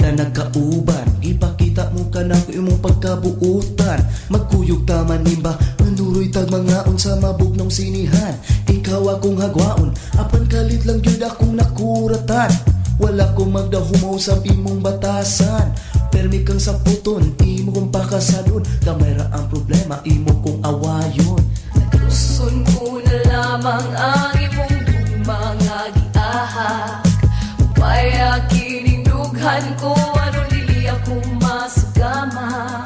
ta nagkauban. Ipakita mo ka na imong pagkabuutan. Magkuyog ta manimba, manuroy tag mangaon sa mabugnong sinihan. Ikaw akong hagwaon, apan kalit lang gyud akong nakuratan. Wala ko magdahumaw sa imong batasan. Permi kang saputon, imo kong pakasadon. Gamay ra ang problema, imo kong awayon. Tuson ko na lamang ang imong gugma nga giahak. Upaya kining dughan ko aron dili ako masugama.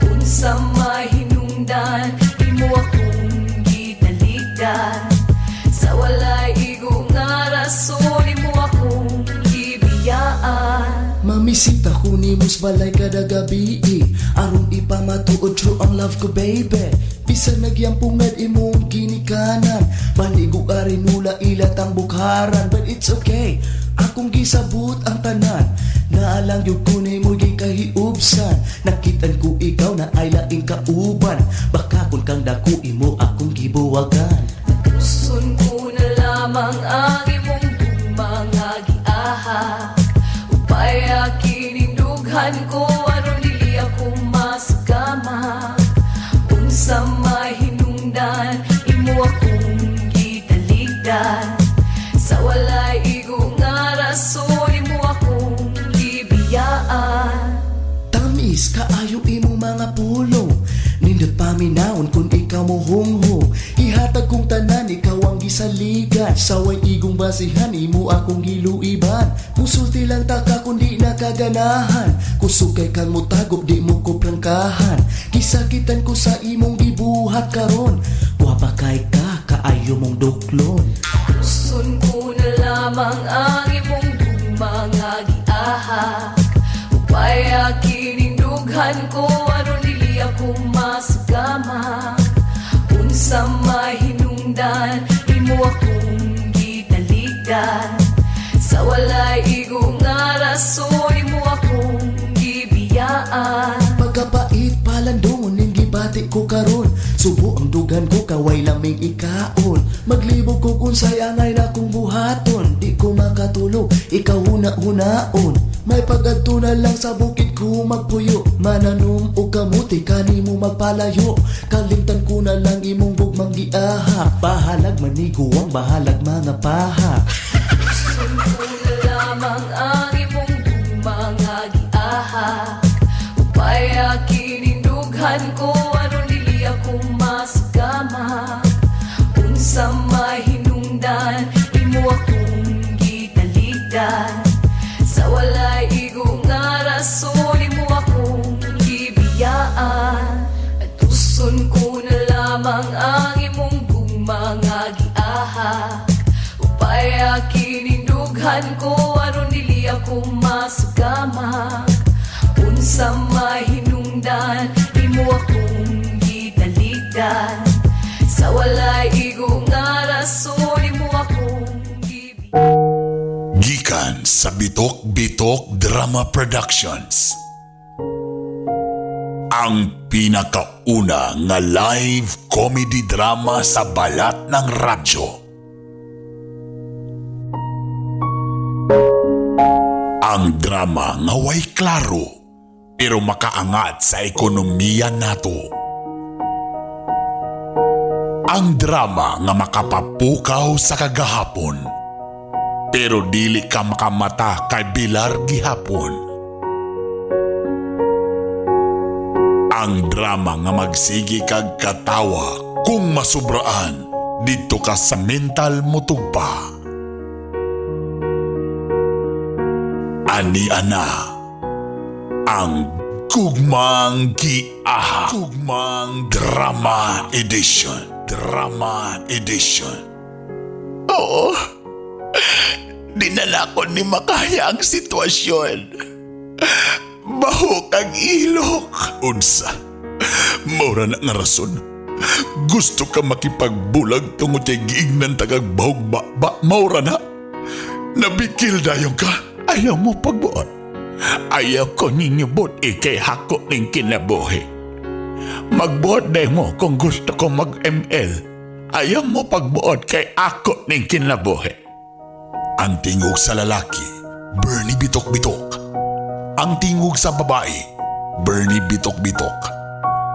Unsa mahinungdan imo akong gitalikdan. Sa walay igo nga rason imo akong gibiyaan. Mamisita ko nimo sa balay kada gabi, aron ipamatuod true ang love ko, baby. Bisan nagyampungad imong ginikanan, Panigo nula ilat ang bukharan. But it's okay, akong gisabot ang tanan. Naalang gyud ko nimo gikahiubsan. Nakitan ko ikaw na ay laing kauban. Baka kun kang dako imo akong gibuwagan. Tuson ko na lamang ang imong gugma nga giahak. Upaya kining dughan ko aron dili ako masugama. Unsa mahinungdan imo akong gitalikdan. Sa walay igo nga rason imo akong gibiyaan. Tamis kaayo imong mga pulong. Nindot paminawon kung ikaw mo hungho. Ihatag kong tanan, ikaw ang gisaligan. Saway igong basihan, imo akong giluiban. Musulti lang ta ka kung di nakaganahan. Kusog kay kang mutago, di mo ko prangkahan. Gisakitan ko sa imong gibuhat karon. Gwapa kay ka, kaayo mong duklon. Tuson ko na lamang ang imong gugma nga giahak. Upaya kining dughan ko aron dili ako masugama. Unsa mahinungdan imo akong gitalikdan. Sa walay igo nga rason imo akong gibiyaan. Pagkapait palandungon ning gibati ko karon. Subo ang dugan ko kaway laming ikaon. Maglibog ko unsay angay na kong buhaton. Di ko makatulog, ikaw huna-hunaon. May pagadto na lang sa bukid ko magpuyo. Mananom og kamuti kanimo magpalayo. Kalimtan ko na lang imong gugmang giahak. Bahalag maniguang, bahalag mga paha. Tuson ko na lamang ang imong gugma nga giahak. Upaya kining dughan ko aron dili ako masugama. Unsa mahinungdan imo akong gitalikdan. Sa walay igo nga rason imo akong gibiyaan. At tuson ko na lamang ang imong gugma nga giahak. Upaya kining dughan ko aron dili ako masugama. Unsa mahinungdan imo akong gitalikdan. Sa walay igo nga rason imo akong gibiyaan. Gikan sa Bitok Bitok Drama Productions. Ang pinakauna nga live comedy drama sa balat ng radyo. Ang drama nga way klaro pero makaangat sa ekonomiya nato. Ang drama nga makapapukaw sa kagahapon pero dili ka makamata kay Bilar gihapon. Ang drama nga magsigi kag katawa kung masubraan didto ka sa mental motugpa. Ani ana ang Gugmang Giahak. Gugmang Drama Edition. Drama Edition. Oo. Dinala ko ni makaya ang sitwasyon. Bahok ang ilok. Unsa? Maura na nga rason. Gusto ka makipagbulag tungod kay giignan tagag bahog ba, ba maura na. Nabikil dayon ka. Ayaw mo pagbuot. Ayaw ko ninyo buot ikay hako ning kinabuhi. Magbuot day mo kung gusto ko mag-ML. Ayaw mo pagbuot kay ako ning kinabuhi. Ang tingog sa lalaki, Bernie Bitok-Bitok. Ang tingog sa babae, Bernie Bitok-Bitok.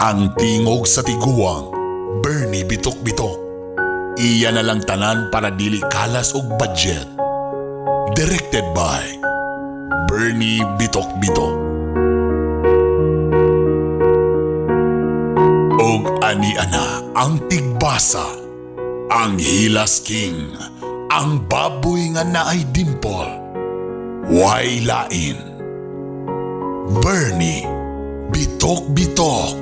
Ang tingog sa tiguang, Bernie Bitok-Bitok. Iya na lang tanan para dili kalas og budget. Directed by Bernie Bitok-Bitok. Og ani ana ang tigbasa, ang Hilas King, ang baboy nga naay dimple, way lain. Bernie Bitok Bitok.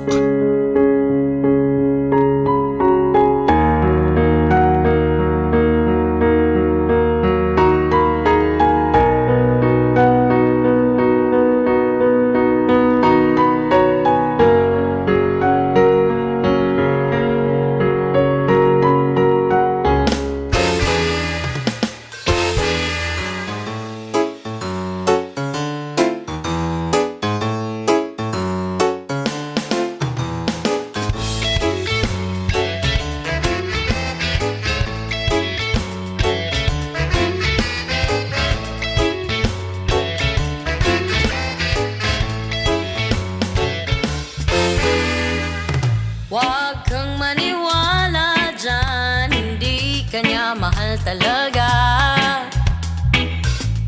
Huwag kang maniwala dyan, hindi ka niya mahal talaga.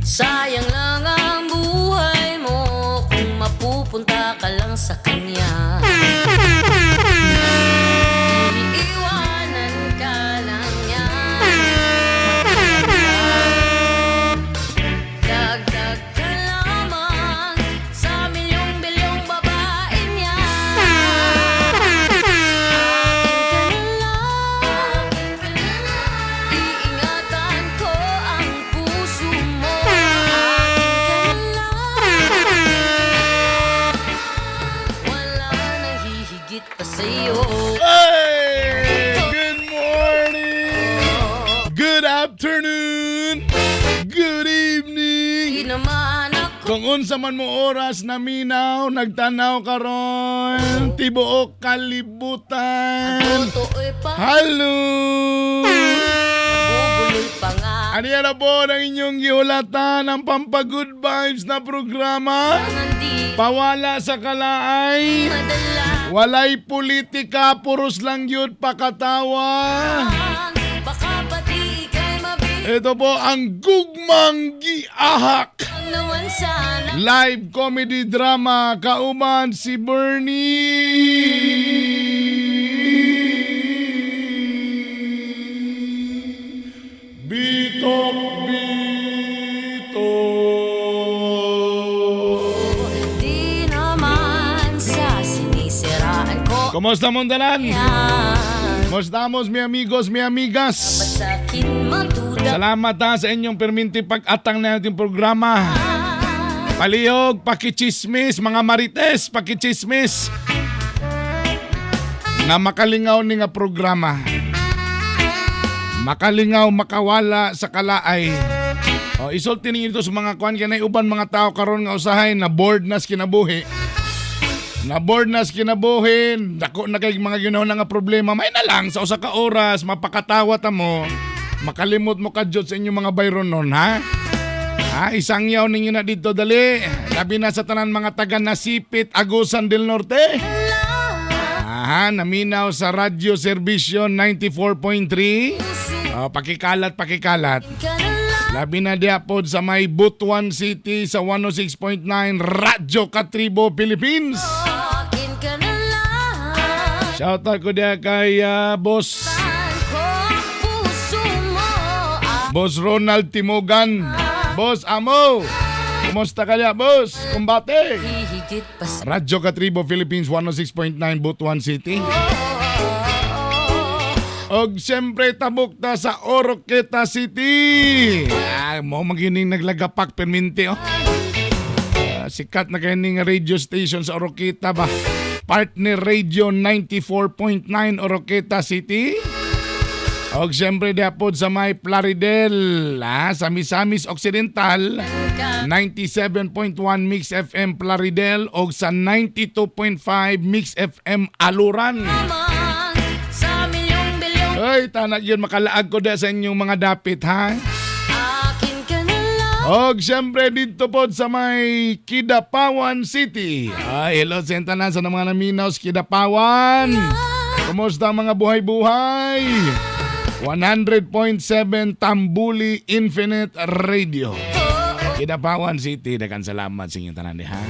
Sayang lang ang buhay mo kung mapupunta ka lang sa kanya. Iiwanan ka lang niya. Dagdag ka lamang sa milyong-bilyong babae niya. Akin ka na lang. Iingatan ko ang puso mo. Akin ka na lang. Wala nang hihigit pa sa'yo. Hey! Good morning! Good afternoon! Good evening! Di naman ako Kung unsa man mo oras na minaw, nagtanaw karon, tibuok kalibutan. totoo'y pa. Hello! Bubulol pa nga. Ano yan na po ang inyong gihulatan ang pampagood vibes na programa? Hindi Pawala sa kalaay! madala Walay politika, puros lang yun pakatawa. Baka pati ika'y mabiglang Ito po ang Gugmang Giahak. naman sana. Live comedy drama kauban si Bernie. Bitok Bitok. Di naman sa sinisiraan ko Kumusta mong tanan? yan. Kumusta mi amigos, mi amigas? Ba't sa'kin magduda? Salamat ha sa inyong perminti pag-atang na ating programa. Palihog, pakichismis, mga marites, pakichismis. Nga makalingaw ni nga programa. Makalingaw, makawala sa kalaay. O, isulti ninyo ito sa mga kuan kay uban mga tao karon nga usahay na bored na sa kinabuhi. Na bored na sa kinabuhi, dako na kay mga ginawa na nga problema, may na lang sa usa ka oras mapakatawa ta mo. Makalimot mo kadyot sa inyong mga bayron nun, ha? Ha, isang yaw ninyo na dito, dali. Labi na sa tanan mga taga Nasipit, Agusan del Norte. Aha, naminaw sa Radyo Serbisyo 94.3. Oh, pakikalat, pakikalat. Ka na lang. Labi na diya pod sa may Butuan City sa 106.9 Radyo Katribo, Philippines. Akin ka na lang. Shoutout ko diya kay Boss Ko ang puso mo. Boss Ronald Timogan. Boss Amo. Kumusta ka diya, boss? Kumbate. Hihigit pa sa Radyo Katribo, Philippines 106.9 Butuan City. Og siyempre tabok ta sa Oroqueta City. Ah, mo magining naglagapak perminti oh. Ah, sikat na kayo ning radio station sa Oroqueta ba? Partner Radio 94.9 Oroqueta City. Og siyempre diapod sa may Plaridel, ha, sa Misamis Occidental, 97.1 Mix FM Plaridel og sa 92.5 Mix FM Aluran. lamang sa milyong-bilyong Ay, tanag yun, makalaag ko da sa inyong mga dapit, ha? Akin ka na lang. Og siyempre dito po sa may Kidapawan City. Ay, hello sa tanan sa mga naminaw sa Kidapawan. Kumusta ang mga buhay-buhay? 100.7 Tambuli Infinite Radio. Kidapawan City, daghang salamat sa inyong tanan ha.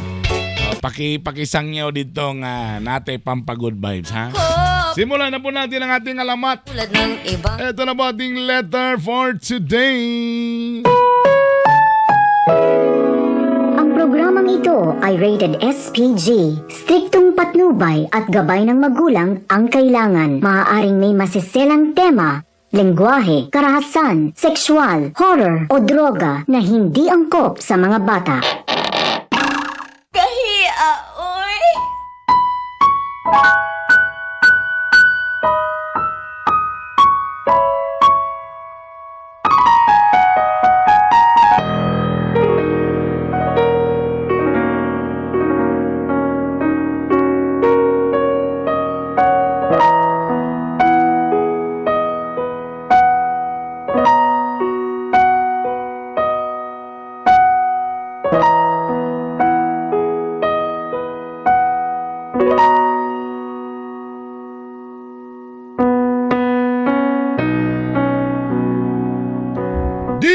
O, pakisangyaw dito nga nate pampa good vibes ha. Simulan na po natin ang ating alamat. Tulad ng ibang Ito na po ating letter for today. Ang programang ito ay rated SPG. Striktong patnubay at gabay ng magulang ang kailangan. Maaaring may masiselang tema, lengguwahe, karahasan, sexual, horror o droga na hindi angkop sa mga bata. Kahia, oy! D.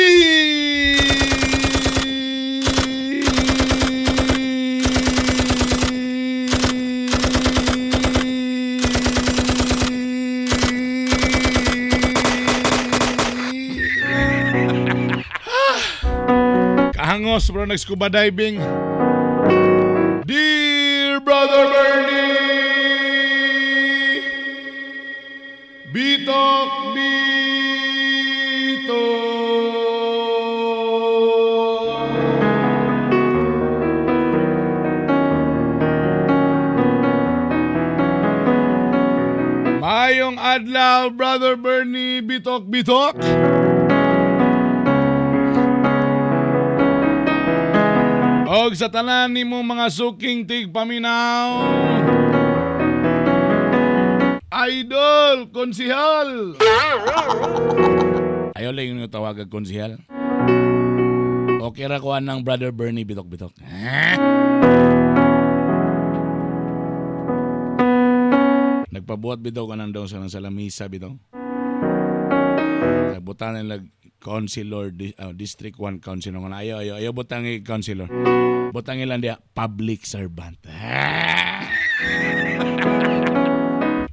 Kahangos bro, nag-scuba diving. Dear Brother Bernie, Bitok Bito. Mayong adlaw, Brother Bernie, Bitok Bitok. Og sa tanan nimong mga suking tigpaminaw. Idol, konsihal. Ayaw lang yung tawag og konsihal. Okay ra ko ng Brother Bernie Bitok Bitok. Nagpabuhat bitaw ka nang daw sa nang salamisa bitaw. Butan nila councilor District 1 councilor nga ayaw ayaw ayaw butang i councilor. Butang ilan diya public servant.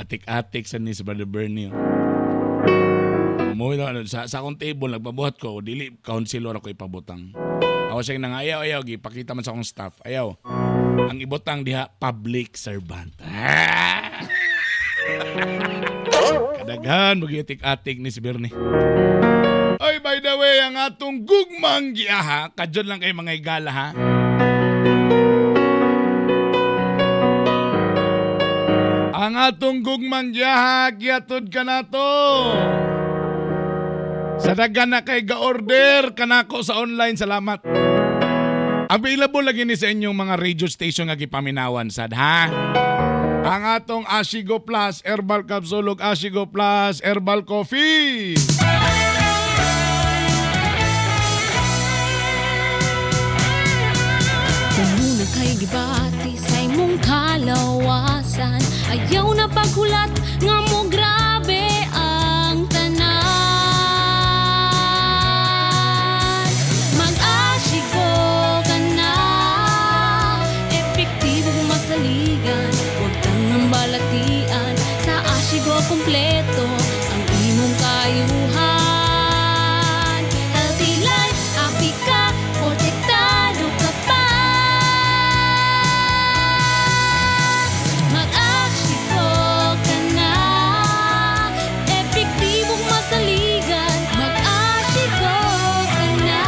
Atik-atik sa ni si Brother Bernie. Oh. Umuwi na, sa akong table, nagpabuhat ko, dili councilor ako ipabutang. Ako siya nang ayaw, ayaw, gipakita man sa akong staff. Ayaw. Ang ibutang diha, public servant. Kadaghan, mag-atik-atik ni si Bernie. Oy, by the way, ang atong gugmang giaha, kadyon lang kay mga igala ha. Ang atong gugmang giaha, giatod ka na to. Sa daghan na kay ga-order kanako sa online, salamat. Available lagi ni sa inyong mga radio station nga gipaminawan sad ha. Ang atong Ashigo Plus Herbal Capsule ug Ashigo Plus Herbal Coffee. Muna kay gibati sa imong kalawasan. Ayaw na paghulat nga mo grabe ang tanan. Mag-asigo ka na, epektibong masaligan. Huwag kang ang balatian, sa Asigo kompleto ang imong kayuhan. Healthy life, happy ka, protektado ka pa. Mag-asigo ka na, epektibong masaligan. Mag-asigo ka na.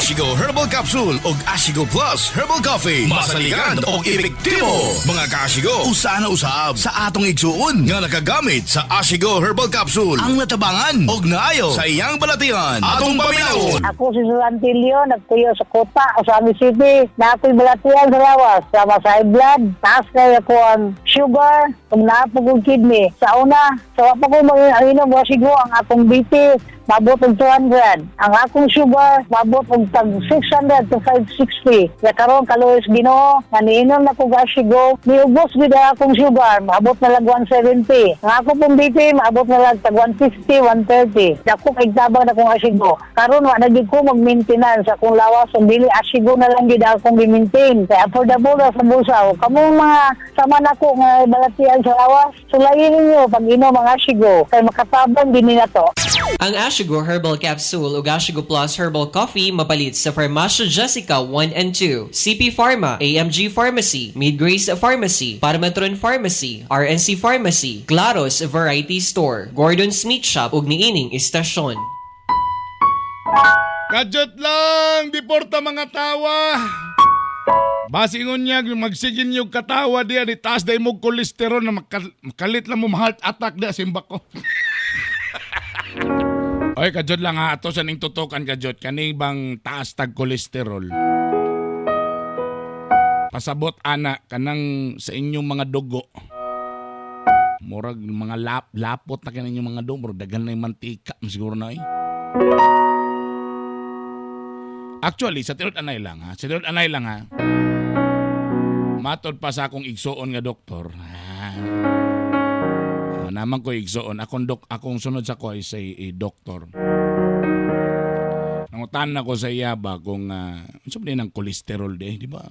Ashigo Herbal Capsule ug Ashigo Plus Herbal Coffee. Masaligan og epektibo. Mga kaashigo, usa na usab sa atong igsuon nga nakagamit sa Ashigo Herbal Capsule ang natabangan og naayo sa iyang balatian. Atong paminawon. Ako si Susantilio, nagtuyo sa Kota, Ozamiz City. Na ako'y balatian sa lawas, sama sa high blood, taas kay ako ang sugar, ug naa po kong kidney. Sa una, sa wa pa ko mag-inom, wasigo ang akong BP, mabot og 200. Ang akong sugar, mabot og tag 600 to 560. Ya karon kaluoy sa Ginoo, nga niinom na ko Asigo, niubos gid ang akong sugar, maabot na lang 170. Ang ako pong BP, maabot na lang tag 150, 130. Dako kay tabang na kong Asigo. Karon wa na gid ko mag-maintenance akong lawas ug dili Asigo na lang gid akong gi-maintain. Kay affordable ra sa bulsa. Kamong mga sama nako nga balatian sa lawas, sulayin ninyo pag inom ang Asigo kay makatabang din ni nato. Ang Ashigo Herbal Capsule ug Ashigo Plus Herbal Coffee mapalit sa Farmacia Jessica 1 and 2, CP Pharma, AMG Pharmacy, Mid Grace Pharmacy, Parmatron Pharmacy, RNC Pharmacy, Claros Variety Store, Gordon's Meat Shop ug niining istasyon. Kadyot lang, before ta mga tawa. Basingon niya, magsigin yung katawa diya, di taas day mo kolesterol na makalit lang mo heart attack diya, simba ko. Oy, kadyot lang ha, ato sa ning tutukan kadyot, kani bang taas tag kolesterol? Pasabot ana kanang sa inyong mga dugo. Murag mga lapot na kanin inyong mga dugo, murag daghan na yung mantika, siguro na eh. Actually, sa tinud anay lang ha. Sa tinud anay lang ha. Matod pa sa akong igsuon nga doktor. Ha. Ah, naman ko igsuon. Akong sunod sa ko is a doktor. Nangutan na ko sa iya ba kung unsa ba din ang kolesterol di, di ba?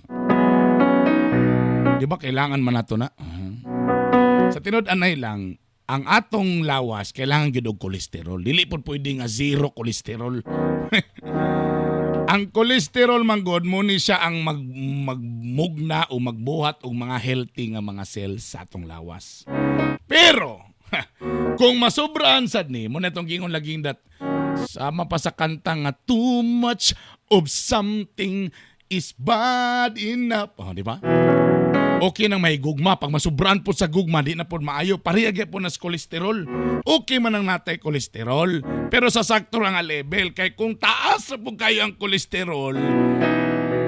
Di ba kailangan man nato na? Sa tinud anay lang, ang atong lawas kailangan gyud og kolesterol. Dili pud pwede nga zero kolesterol. Ang kolesterol man gud mo ni siya ang magmugna o magbuhat og mga healthy nga mga cells sa atong lawas. Pero kung masobraan sad ni mo na itong gingon laging dat sama pa sa kanta nga "Too much of something is bad enough." Oh, di ba? Okay nang may gugma. Pag masubraan po sa gugma, di na po maayo. Pareha po na sa kolesterol. Okay man ang natay kolesterol. Pero sa sakto lang ang level. Kay kung taas na po kayo ang kolesterol,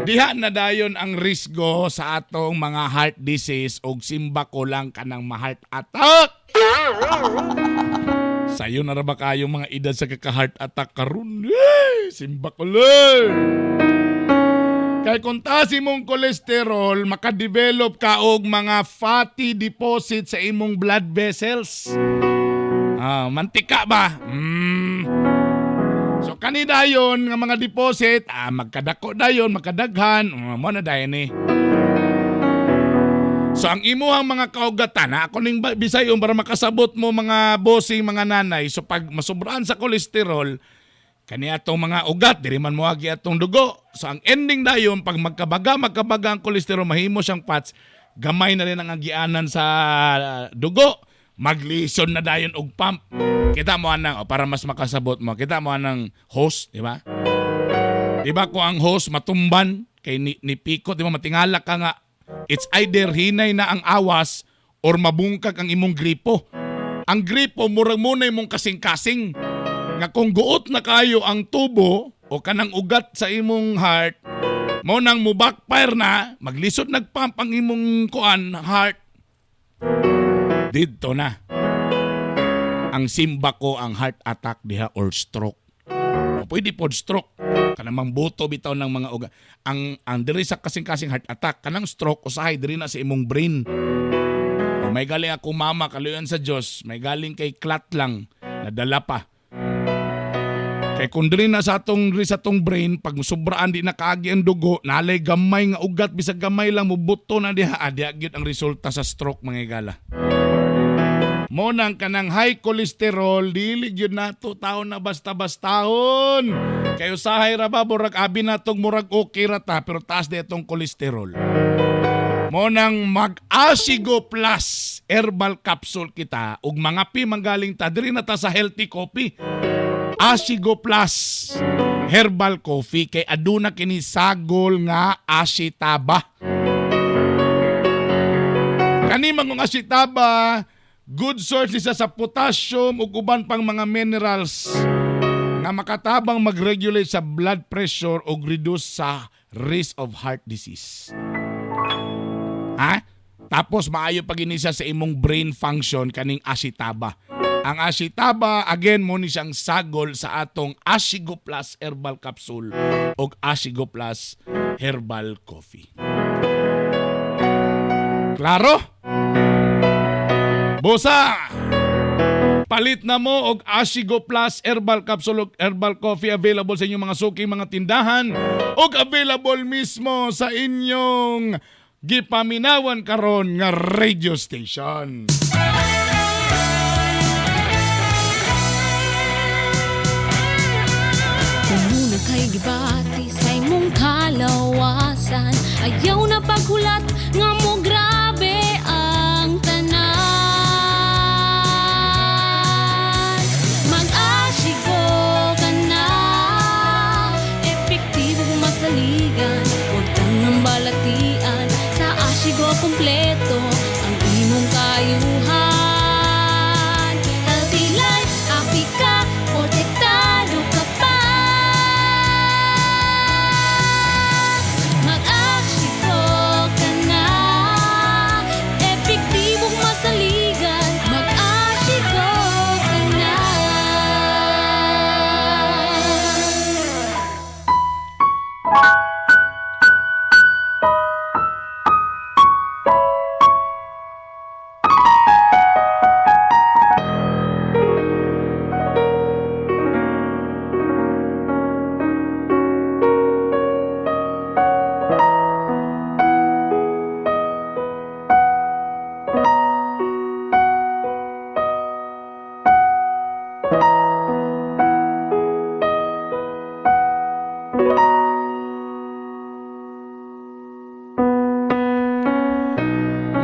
diha na dayon ang risgo sa atong mga heart disease og simba ko lang kanang ma-heart attack. Sayo na ra ba kayo mga edad sa kaka-heart attack karon? Eh, simba ko lang. Kay kung taas imong kolesterol, makadevelop ka og mga fatty deposit sa imong blood vessels. Ah, mantika ba? So kani dayon nga mga deposit, magkadako dayon, magkadaghan, mo na dayon ni. So ang imuhang mga kaugatan, ha, ako ning bisayon para makasabot mo mga bossing, mga nanay. So pag masobraan sa kolesterol, kani atong mga ugat, diri man moagi atong dugo. So ang ending dayon, pag magkabaga ang kolesterol, mahimo siyang fats, gamay na rin ang agianan sa dugo. Maglison na dayon og pump. Kita mo anang, oh, para mas makasabot mo, kita mo anang hose, di ba? Di ba kung ang hose matumban kay ni Pico, di ba matingala ka nga it's either hinay na ang awas or mabungkag ang imong gripo. Ang gripo murag muna imong kasing-kasing. Nga kung guot na kayo ang tubo o kanang ugat sa imong heart, mo nang mo backfire na, maglisod nagpump ang imong kuan heart. Didto na. Ang simba ko ang heart attack diha or stroke. O pwede pod stroke. Kanang buto bitaw ng mga uga. Ang diri sa kasing-kasing heart attack, kanang stroke usahay diri na sa imong brain. O may galing ako mama kaluyan sa Dios, may galing kay clot lang nadala pa. Kay kung diri na sa atong brain, pag sobraan di na kaagi ang dugo, nalay gamay nga ugat bisag gamay lang mubuto na diha, diha gyud ang resulta sa stroke, mga igala. Mo nang kanang high cholesterol, dili gyud nato taon na basta-bastahon. Kay usahay ra ba murag abi natong murag okay ra ta pero taas di itong kolesterol. Mo nang mag-Asigo Plus herbal capsule kita ug mga pi manggaling ta diri na ta sa healthy coffee. Asigo Plus. Herbal Coffee kay aduna kini sagol nga ashitaba. Kani mga ashitaba, good source isa sa potassium ug uban pang mga minerals nga makatabang mag-regulate sa blood pressure ug reduce sa risk of heart disease. Ha? Tapos maayo pag ini siya sa imong brain function kaning ashitaba. Ang ashitaba, again, mo ni siyang sagol sa atong Ashigo Plus Herbal Capsule o Ashigo Plus Herbal Coffee. Klaro? Busa! Palit na mo og Ashigo Plus Herbal Capsule og Herbal Coffee, available sa inyong mga suking mga tindahan og available mismo sa inyong gipaminawan karon nga radio station. Kung muna kay gibati sa imong kalawasan, ayaw na paghulat nga mo grabe ang tanan. Mag-ashigo ka na, epektibo masaligan. Huwag tangang balatian, sa Ashigo kompleto ang imong kayuhan. Healthy life, happy ka, protektado ka pa. Mag-Ashigo ka na, epektibong masaligan. Mag-Ashigo ka na.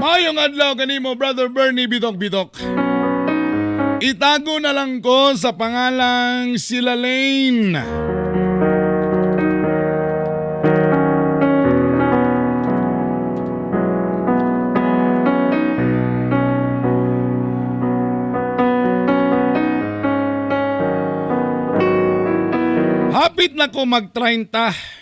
Mayong adlaw kanimo, Brother Bernie Bidok Bidok. Itago na lang ko sa pangalang sila Lane. Hapit na ko mag-30.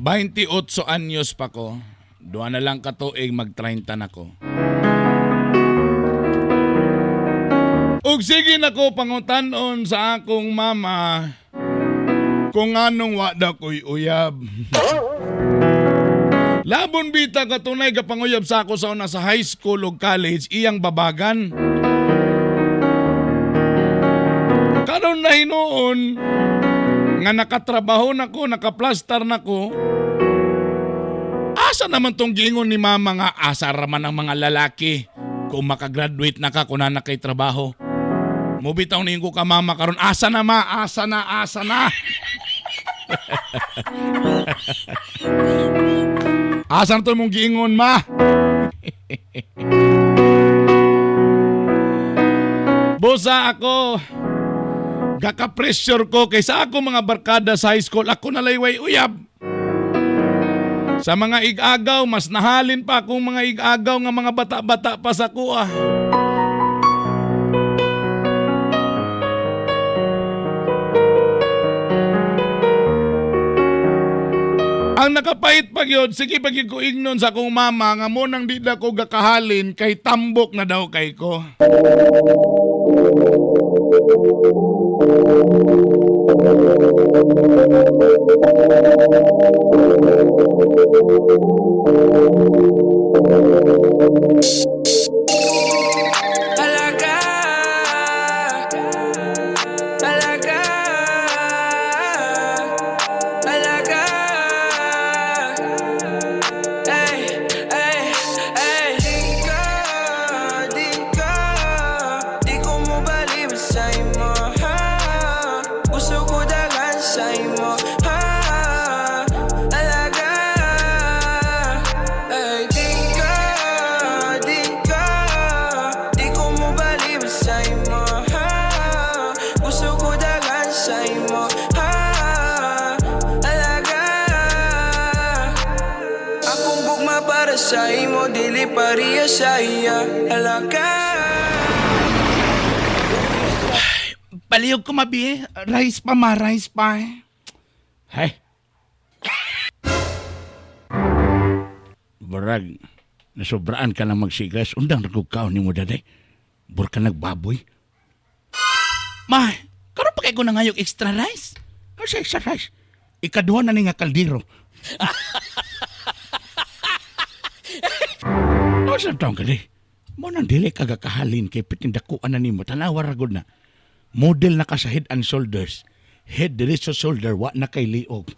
28 anyos pa ko. Duha na lang katuig mag-30 na ko. Ug sige na ko pangutanon sa akong mama kung anong wa daw ko'y uyab. Labon bita katunay gapanguyab sa ako sa una sa high school ug college iyang babagan. Karon na hinuon nga nakatrabaho na ko, nakaplastar na ko, asa naman tong giingon ni mama nga asa raman ang mga lalaki kung makagraduate na ka, kung na kay trabaho? Mubitaw ni ko ka mama karon, asa na ma, asa na, asa na. Asa na to mong giingon, ma? Busa ako, gaka-pressure ko kay sa ako mga barkada sa high school, ako nalayway uyab. Sa mga igagaw, mas nahalin pa akong mga igagaw nga mga bata-bata pa sa kuha. Ang nakapait pag yun, sige pag ko ignon sa akong mama nga mo nang di na ko gakahalin kay tambok na daw kay ko. Talaga. Talaga. Talaga. Ay, ay, ay. Di ka, di ka, di ko mo baliw sa imo, ha? Gusto ko dagan sa imo, ha? Talaga. Ay, di ka, di Sa imo dili pareha sa iya. Alaka. Palihog ko mabi. Rice pa ma, rice pa. Hay. Barag, nasobraan ka na magsigas. Undang nagkukaon ni mo daday. Bur ka nagbaboy. Ma, karon pa kay ko nangayog extra rice. Ano sa extra rice? Ikaduha na ni nga kaldero. Ano sa taong ka di? Mo nang dili kagakahalin kay pitindakuan na nimo. Tanawa ra gud na. Model na ka sa head and shoulders. Head diri sa shoulder, wa na kay liog.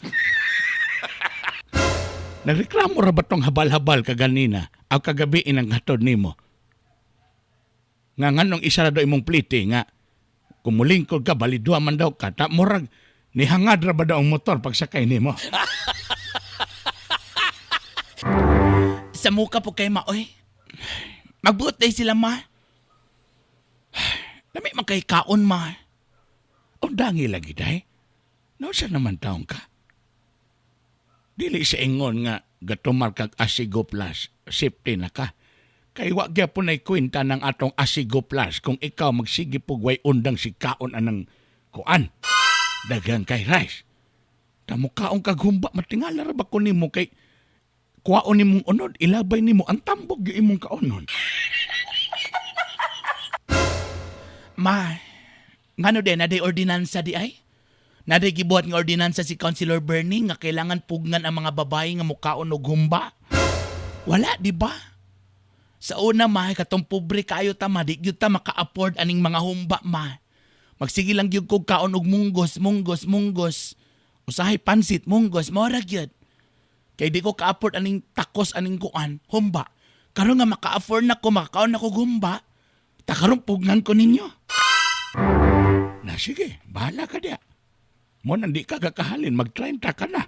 Nagreklamo ra ba tong habal-habal kaganina? Aw kagabi inang hatod nimo. Nga nganong isa ra daw imong plite nga kumulingkod ka balidwa man daw ka ta murag nihangad ra ba daw ang motor pagsakay nimo? Sa muka po kay ma, oy. Magbuot day sila ma. Lami man kay kaon ma. Undangi lagi day. Nausa naman taong ka? Dili sa ingon nga gatumar kag Asigo Plus, safety na ka. Kay wa gyapon nay kwenta ng atong Asigo Plus kung ikaw magsige pug way undang si kaon anang kuan. Daghang kay rice. Tamo kaon kag humba matingala ra ba ko nimo kay kuwaon nimong unod ilabay nimo ang tambog gyud imong kaonon. Ma, ngano din, naday ordinansa di ay? Naday gibuhat nga ordinansa si Councilor Bernie nga kailangan pugnan ang mga babae nga mukaon og humba. Wala, di ba? Sa una ma, katong pobre kaayo ta ma, di gyud ta maka-afford aning mga humba ma. Magsige lang gyud kog kaon og munggos, munggos, munggos. Usahay pansit, munggos, mora gyud. Kay di ko ka-afford aning takos aning kuan, humba. Karon nga maka-afford na ko, makakaon na ko og humba. Ta karon pugnan ko ninyo. Na sige, bahala ka diya. Mo nang di ka kakahalin, mag-30 ka na.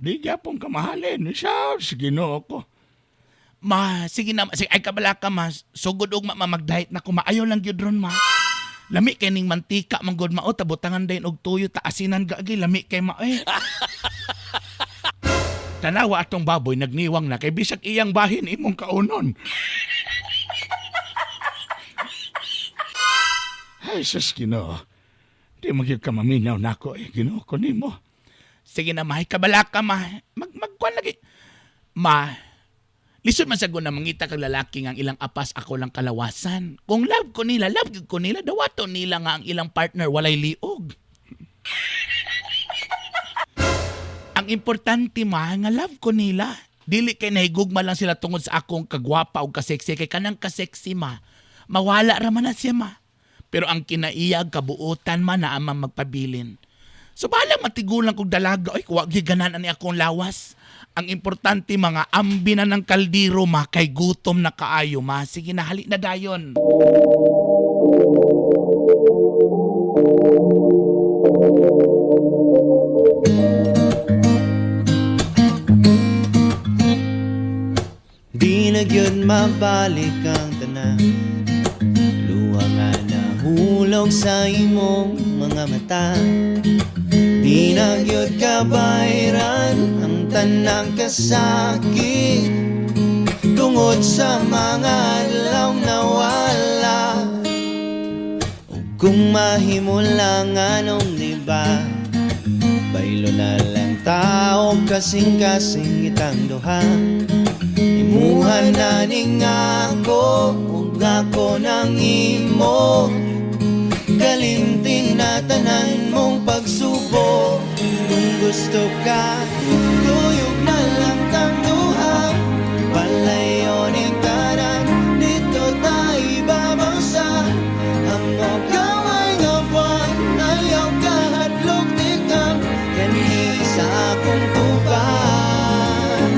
Di gyapon ka mahalin. Siya, Ginoo ko. Ma, sige na, sige, ay kabala ka ma. Sugod og ma, ma mag-diet na ko ma. Ayaw lang gyud ron ma. Lami kay ning mantika man gud ma o tabutangan dayon og tuyo ta asinan gagi lami kay ma eh. Tanawa atong baboy nagniwang na kay bisag iyang bahin imong kaunon. Ay, sus, Ginoo. Di magyud ka maminaw nako eh, Ginoo ko nimo. Sige na ma, ay kabala ka ma. Mag magkuan lagi. Ma, lisod man sa na mangita kag lalaki nga ang ilang apas ako lang kalawasan. Kung love ko nila, love gyud ko nila, dawato nila nga ang ilang partner walay liog. Ang importante ma, nga love ko nila. Dili kay nahigugma lang sila tungod sa akong kagwapa o kaseksi. Kay kanang kaseksi ma, mawala ra man na siya ma. Pero ang kinaiyag, kabuotan ma, na amang magpabilin. So bahala matigulang kog dalaga, ay wa gyud ganan ani akong lawas. Ang importante mga ambi na ng kaldero ma kay gutom na kaayo ma. Sige na hali na dayon. Di na gyud mabalik ang tanan. Luha nga nahulog sa imong mga mata. Di na gyud kabayran ang tanang kasakit tungod sa mga adlaw nawala. Ug kung mahimo lang anong di ba, baylo na lang tao kasing-kasing itang duha. Imuha na ning ako ug ako nang imo. Kalimtin na tanan mong pagsubo. Kung gusto ka, tuyog na lang tang duha. Palayo ning tanan, dito tayo babaw sa amo gaway nga buwan. Ayaw kahadlok tikang kani sa akong tubang.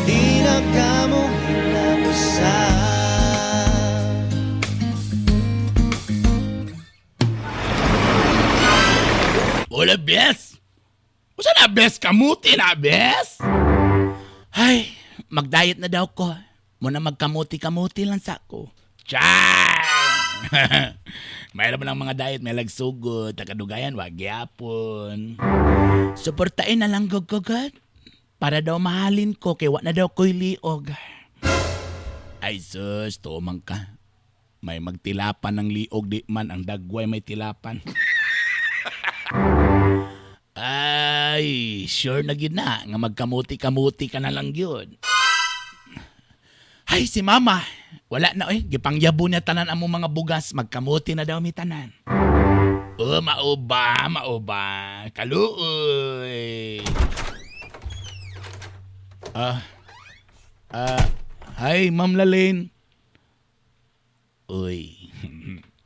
Di na ka mo hinabusan. Hola, bes! Usa na, bes? Kamuti na, bes? Ay, mag-diet na daw ko. Muna magkamuti-kamuti lang sa ko. Char! Mayroon ba ng mga diet, may lagsugod, takadugayan, wag yapon. Suportain na lang gugugad. Para daw mahalin ko kay wa na daw ko'y liog. Ay sus, tumang ka. May magtilapan ng liog di man ang dagway may tilapan. Ay, sure na gid na nga magkamuti-kamuti ka na lang gyud. Ay, si mama. Wala na oy, gipangyabo niya tanan among mga bugas, magkamuti na daw mi tanan. Oh, mauba, mauba. Kaluoy. Ah. Ah, hi, Ma'am Lalaine. Uy.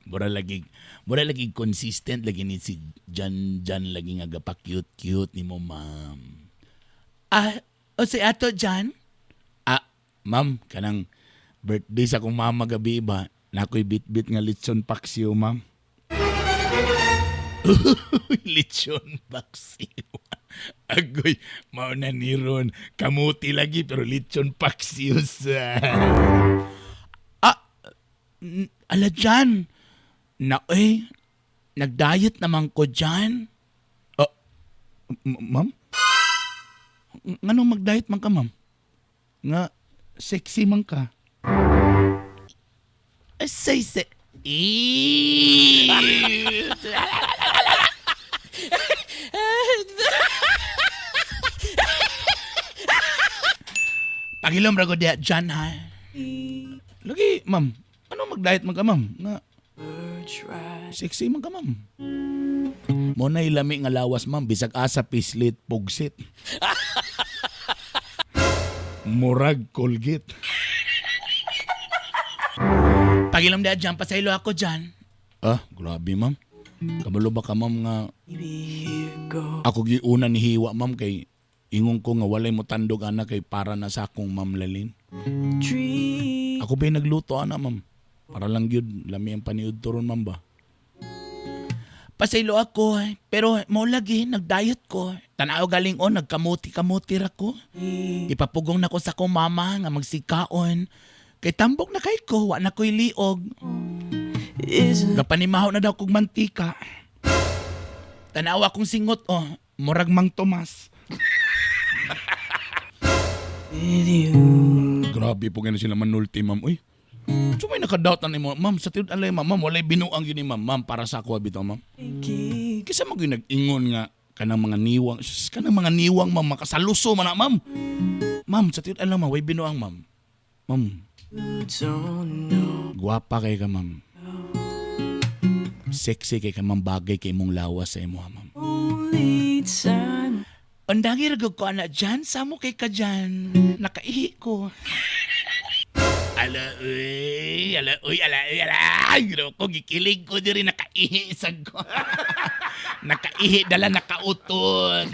Mura lagi consistent lagi ni si Jan Jan lagi nga gapa cute cute ni mo, ma'am. Ah, o si ato Jan? Ah, ma'am, kanang birthday sa akong mama gabi ba? Nakoy bit-bit nga litson paksiw, ma'am. Lechon paksiw. Agoy, mao na ni ron. Kamuti lagi pero lechon paksiw sa. Ah, ala dyan. Na eh, nag-diet naman ko dyan. Oh, ma'am? Nganong mag-diet man ka, ma'am? Nga, sexy man ka. Say, say. Eee! Pagilom ra ko diya dyan, ha? Lagi, ma'am. Ano mag-diet man ka, ma'am? Nga, sexy man ka, ma'am. Mo na lami nga lawas, ma'am. Bisag asa pislit, pugsit. Murag Colgate. Pagilom diya dyan, pasaylo ako dyan. Ah, grabe, ma'am. Kabalo ba ka, ma'am, nga ako giuna ni hiwa, ma'am, kay ingon ko nga walay mo tandog ana kay para na sa akong Ma'am Lalin. Ako ba'y nagluto ana, ma'am? Para lang yun, lami ang paniud turon, ma'am ba? Pasaylo ako, eh. Pero mo lagi, nag-diet ko. Tanaw galing o, nagkamuti-kamuti ra ko. Ipapugong na ko sa akong mama nga magsikaon. Kay tambok na kay ko, wa na ko'y liog. Gapanimaho na daw kog mantika. Tanawa kong singot, oh, murag Mang Tomas. Grabe po ganun sila manulti, ma'am. Uy, so may nakadoubt na ni mo, ma'am, sa tinud alay, ma'am, ma'am, walay binuang yun ni ma'am, ma'am, para sa ako, bitaw, ma'am. Kisa mag yung nag-ingon nga, kanang mga niwang, sus, kanang mga niwang, ma'am, makasaluso man na, ma'am. Ma'am, sa tinud alay, ma'am, walay binuang, ma'am. Ma'am, guwapa kay ka, ma'am. Sexy kay ka, ma'am, bagay kay imong lawas sa imo, ha, ma'am. Undangi ra ko ana dyan, samo kay ka dyan. Nakaihi ko. Ala, uy, ala, uy, ala, uy, ala. Ay, grabe ko, gikilig ko diri, nakaihi isag ko. Nakaihi, dala, nakauton.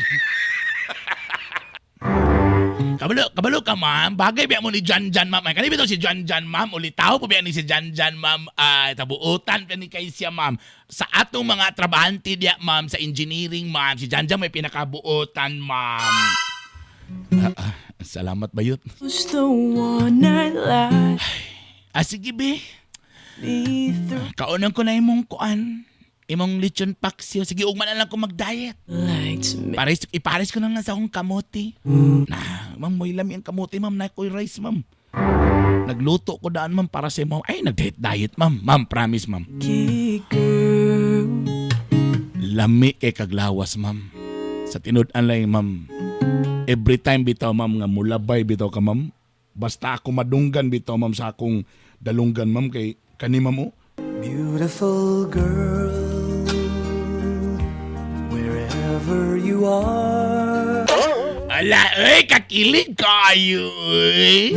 Kabalo, kabalo ka, ma'am. Bagay biya mo ni Jan Jan, ma'am. Ay, kanina si Jan Jan, ma'am. Ulitaw po biya ni si Jan Jan, ma'am. Ay, tabuutan pa ni kay siya, ma'am. Sa atong mga trabahante diya, ma'am, sa engineering, ma'am. Si Jan Jan may pinakabuotan, ma'am. Ah, ah, salamat, bayot. Ah, sige, be. Kaunan ko na imong kuan. Imong lechon paksiw. Sige, ugma na lang ko mag-diet. Pares, ipares ko na lang sa akong kamote. Na, ma'am, may lami ang kamote, ma'am. Na ko'y rice, ma'am. Nagluto ko daan, ma'am, para sa ma'am. Ay, nag-diet, diet, ma'am. Ma'am, promise, ma'am. Lami kay kaglawas, ma'am. Sa tinud-an lang, ma'am. Every time bitaw, ma'am, nga mulabay bitaw ka, ma'am. Basta ako madunggan bitaw, ma'am, sa akong dalunggan, ma'am, kay kani, ma'am, oh. Beautiful girl, wherever you are. Ala, ay, kakilig kayo, ay.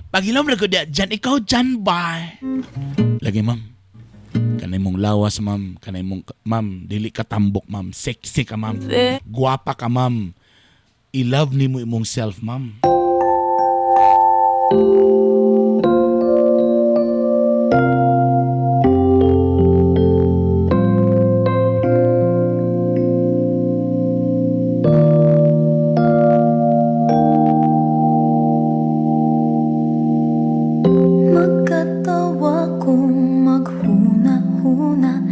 Pagilom na ko diya, dyan, ikaw dyan ba? Lagi, ma'am. Kanay mong lawas, ma'am. Kanay mong, ma'am, dili ka tambok, ma'am. Sexy ka, ma'am. Guwapa ka, ma'am. I-love ni mo imong self, ma'am. Magkatawa kung maghuna-huna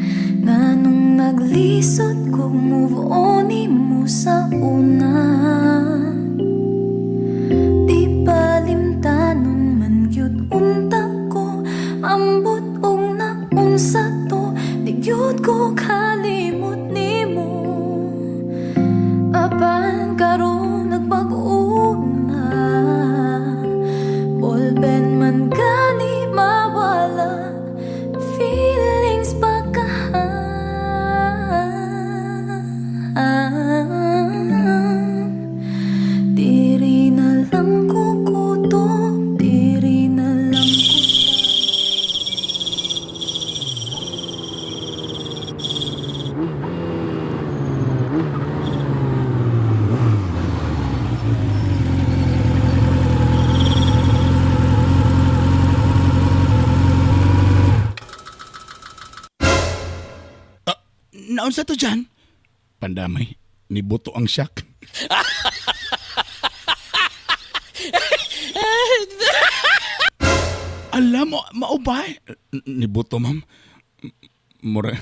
nga nung naglisod ko move on mo sa una. Naunsa to dyan? Pandamay, nibuto ang shock. Alam mo, maubay. Nibuto, ma'am. Mura,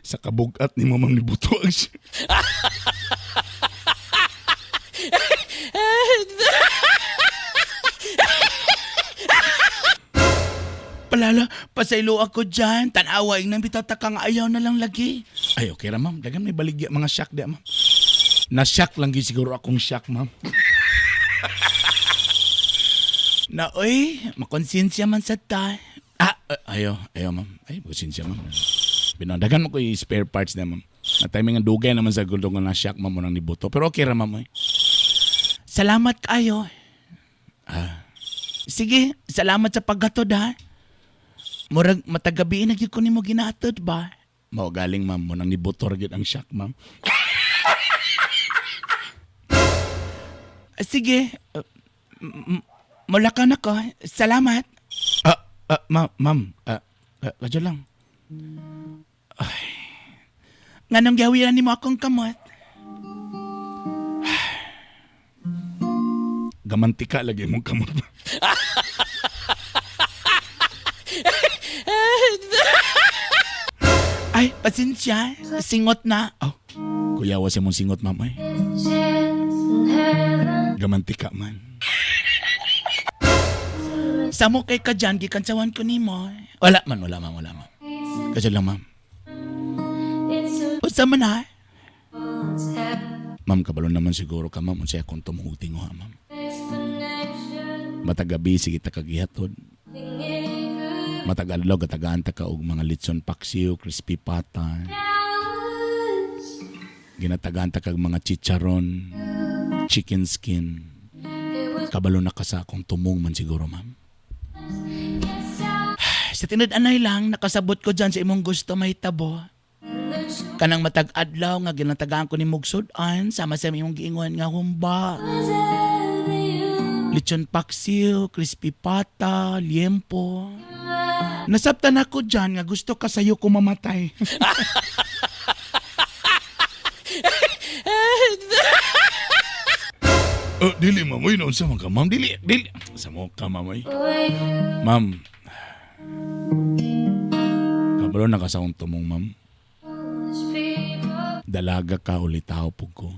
sa kabugat ni mo, ma'am, nibuto ang shock. Palala, pasaylo ako dyan. Tanawa, nang bitata ka nga ayaw na lang lagi. Ay, okay ra, ma'am. Dagan may baligya mga shock di, ma'am. Na-shock lang gyud siguro akong shock, ma'am. Na, oy, makonsensya man sa ta. Ah, ayo, ayo, ma'am. Ay, konsensya, ma'am. Binandagan mo ko yung spare parts na, ma'am. Na timing ang dugay naman sa gulo nga na-shock, ma'am, mo nang nibuto. Pero okay ra, ma'am. Ay. Salamat kayo. Ah. Sige, salamat sa paghatod ha. Murag matagabi na gyud ko nimo ginatod ba? Mao galing, ma'am, mo nang nibuto ra gyud ang shock, ma'am. Ah, sige, mula ka na ko. Salamat. Ah, ah, ma'am, ma'am. Ah, ah, kadyo lang. Nganong gawiran nimo akong kamot? Gamantika lagi mong kamot. Ay, pasensya. Singot na. Oh, kuyawa sa mong singot, ma'am, ay. Gamantika man. Samo kay ka dyan, gikansawan ko nimo. Wala man, wala ma'am, wala ma'am. Kadyo lang, ma'am. Usa man ha? Ma'am, kabalo naman siguro ka, ma'am. Unsay akong tumuhuting ha, ma'am. Matag gabi, sige ta kagihatod. Matag adlaw, gatagaan ta ka og mga litson paksiw, crispy pata. Ginatagaan ta kag mga chicharon, chicken skin. Kabalo na ka sa akong tumong man siguro, ma'am. Sa tinud-anay lang, nakasabot ko dyan sa imong gusto may tabo. Kanang matag adlaw nga ginatagaan ko ni Mugsud-an, sama sa imong giingon nga humba. Lechon paksiw, crispy pata, liempo. Nasabtan ako dyan nga gusto ka sa'yo ko mamatay. Oh, dili, ma'am. Uy, noon sa mga ka, ma'am. Dili, dili. Sa mo ka, ma'am. Ay. Ma'am. Kabalo na ka sa akong tumong, ma'am. Dalaga ka ulitaw po ko.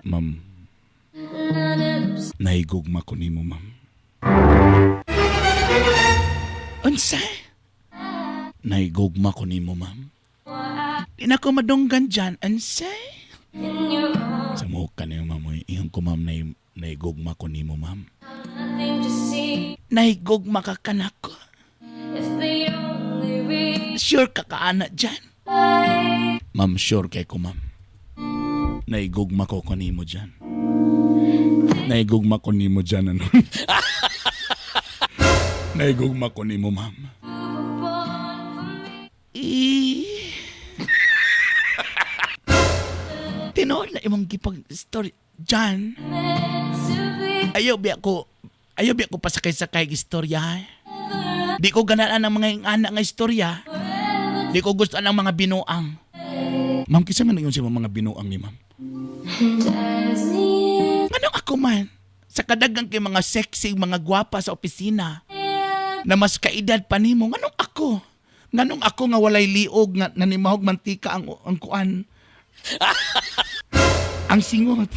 Ma'am. Nahigugma ko nimo, ma'am. Unsa? Nahigugma ko nimo, ma'am. Di na ko madunggan dyan. Unsa? Sa mo ka niyo, ma'am. Uy. Iyon ko, ma'am, nahigugma ko nimo, ma'am. Nahigugma ka kanako. Sure ka kaana dyan. Ma'am, sure kay ko, ma'am. Naigugma ko kanimo dyan. Naigugma ko nimo dyan, ano? Naigugma ko nimo, ma'am. Eh. Tinuod na imong gipag story dyan. Ayaw biya ko pasakay-sakay og istorya. Ha? Di ko ganaan ang mga ingana nga istorya. Di ko gusto ang mga binuang. Ma'am, kisa man yun sa mga binuang ni ma'am. Anong ako man? Sa kadagang kay mga sexy, mga gwapa sa opisina na mas kaedad pa nimo, nganong ako? Nganong ako nga walay liog nga nanimahog mantika ang kuan? Ang singot.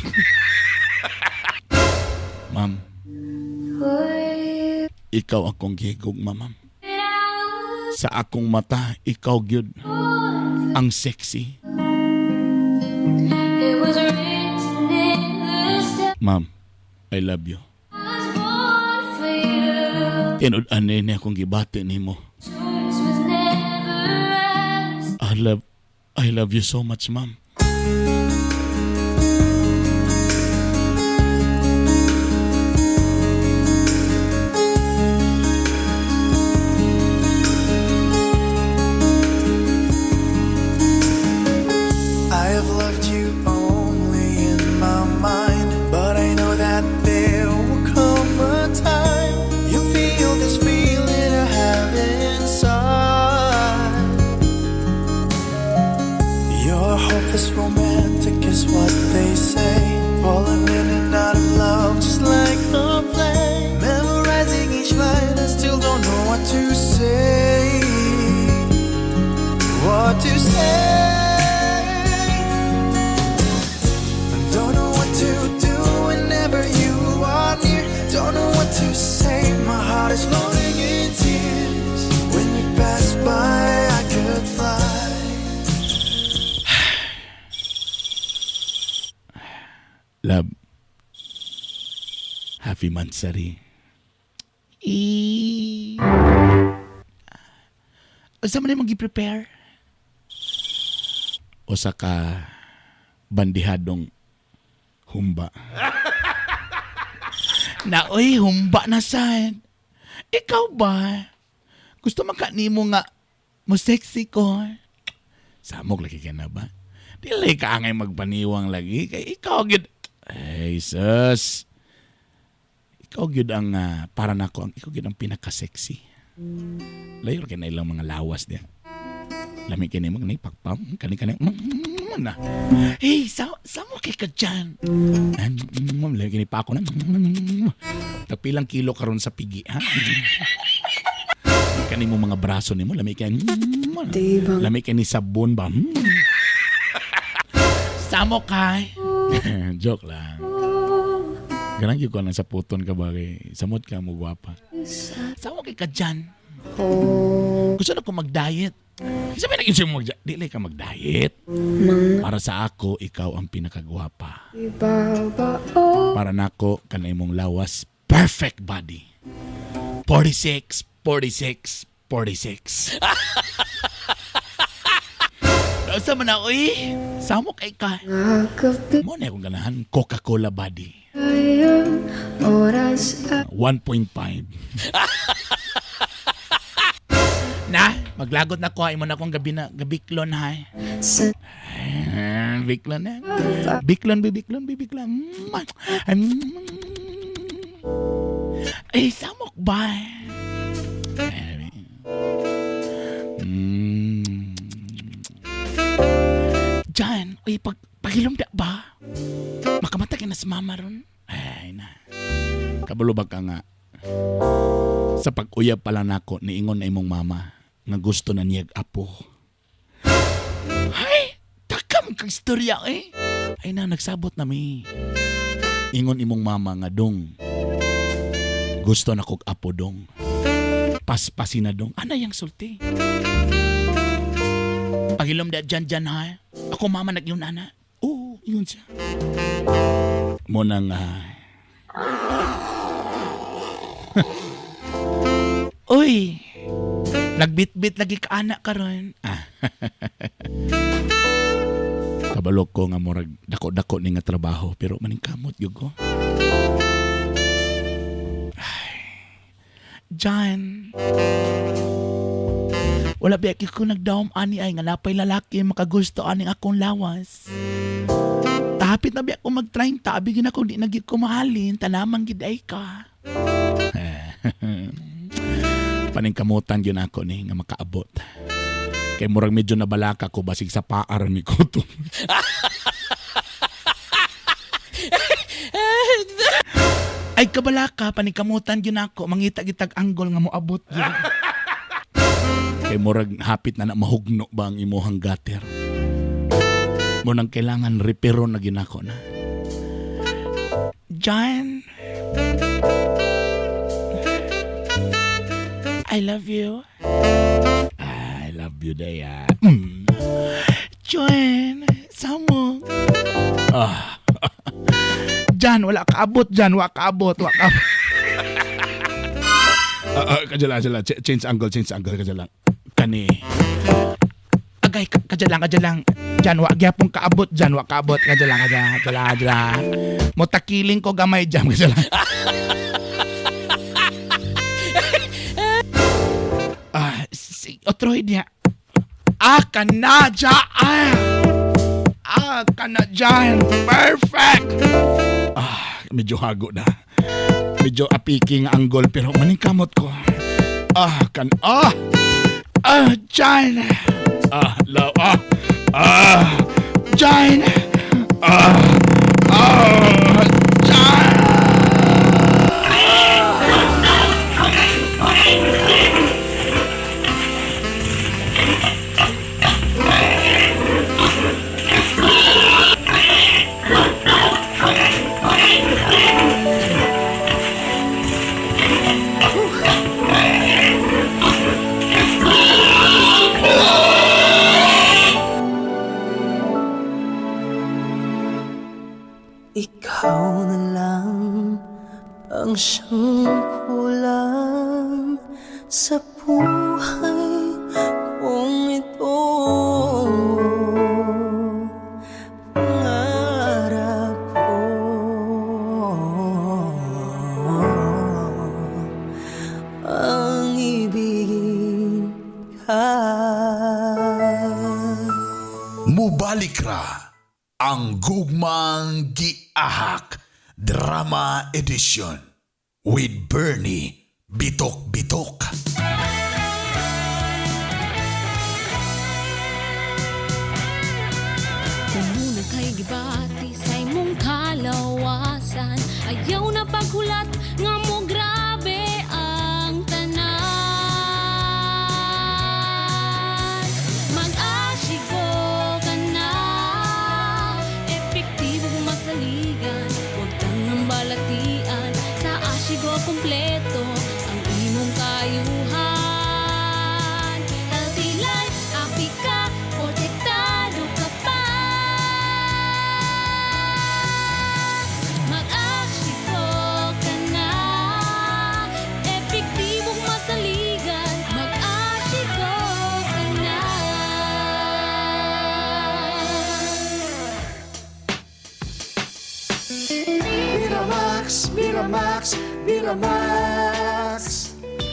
Ma'am. Ikaw akong gihigugma, ma'am. Sa akong mata, ikaw gyud ang sexy. Ma'am, I love you. Tinud-an ni akong gibati nimo. I love you so much, ma'am. I have loved you only in my mind, but I know that there will come a time you'll feel this feeling I have inside. Hopeless romantic is what they say. Falling in and out of love just like a play. Memorizing each line, I still don't know what to say. What to say. I don't know what to do whenever you are near. Don't know what to say. My heart is floating in tears. When you pass by, I could fly. Love. Happy Mansari. E... Unsa man imong gi-prepare? Usa ka bandihadong humba. Na oy, humba na sad. Ikaw ba? Gusto man ka nimo nga mo sexy ko? Samok lagi ka na ba? Dili ka angay magpaniwang lagi kay ikaw gyud. Ay sus. Ikaw gyud ang para nako ang ikaw gyud ang pinaka-sexy. Layo ra kay na ilang mga lawas diya. Lami kini mo kani pakpam kani kani na. Hey, sa mo kay ka dyan. Lami kini pa ako na. Tagpilang kilo karon sa pigi ha. Kani mo mga braso nimo lami kay lami kay ni sabon ba. Samo kay. Joke lang. Ganang gyud ko lang sa puton ka ba kay samot ka mo gwapa. Samo kay ka dyan. Gusto na ko mag-diet. Sabi na mo mag dili ka mag-diet. Para sa ako, ikaw ang pinakagwapa. Para nako, kanay mong lawas, perfect body. 46, 46, 46. Sa man ako eh. Samo kay ka. Mo na akong ganahan, Coca-Cola body. 1.5. Na, maglagot na ko. Imo na akong gabi na, gabiklon ha. Ah, biklon na. Biklon, bibiklon, bibiklon. Ay, samok ba? Jan, uy, pagilumda ba? Makamata ka na sa mama ron. Ay na. Kabalo ba ka nga? Sa pag-uyab pala nako, niingon na imong mama nga gusto na niyag apo. Ay, takam kang istorya eh. Ay na, nagsabot na mi. Ingon imong mama nga dong. Gusto na kog apo dong. Paspasin na dong. Ana yang sulti. Pagilom da dyan dyan ha. Ako mama nagyun ana. Oo, yun siya. Mo nang Uy, nagbitbit lagi ka anak karon. Ah. Kabalo ko nga murag dako-dako ni nga trabaho pero maningkamot gyud ko. Ay. John. Wala biya ko nagdaom ani ay nga napay lalaki makagusto aning akong lawas. Tahapit na biya ko mag-30, abigin ako di na gyud ko mahalin, tanamang gid ay ka. Paningkamutan gyud ako ni nga makaabot. Kay murag medyo nabalaka ko basig sa paar ni ko to. Ay kabalaka paningkamutan gyud ako mangita gitag anggol nga moabot gyud. Kay murag hapit na na mahugno ba ang imuhang gutter. Mo nang kailangan repero na ginako na. John, I love you. I love you, Daya. John, samo. Ah. John, wala kaabot, John. Wala kaabot, wala kaabot. Kadya lang. Change angle, kadya lang. Kani. Agay, kadya lang. Jan, wa gyapon kaabot, Jan, wa kaabot. Kadya lang, kadya lang. Motakiling ko gamay, Jan, kadya lang. Ah, si, otro niya. Ah, kana, dyan. Ah, kana, dyan. Perfect. Ah, medyo hago na. Medyo apiking anggol pero maningkamot ko. Ah, kan ah. Ah, dyan. Ah, love. Ah. Ah. Ikaw na lang ang siyang kulang sa buhay kong ito. Pangarap ko ang ibigin ka. Mubalik ra ang Gugmang Giahak Drama Edition with Bernie Bitok Bitok. Kung muna kay gibati sa imong kalawasan, ayaw na paghulat nga mo grabe ang tanan. Mag-ashigo ka na, epektibo masaligan, huwag tangang balatian. Sa Ashigo kompleto ang imong kayuhan. Healthy life, happy ka, protektado ka pa. Mag-ashigo ka na, epektibong masaligan. Mag-ashigo ka na. Miramax, Miramax, Miramax.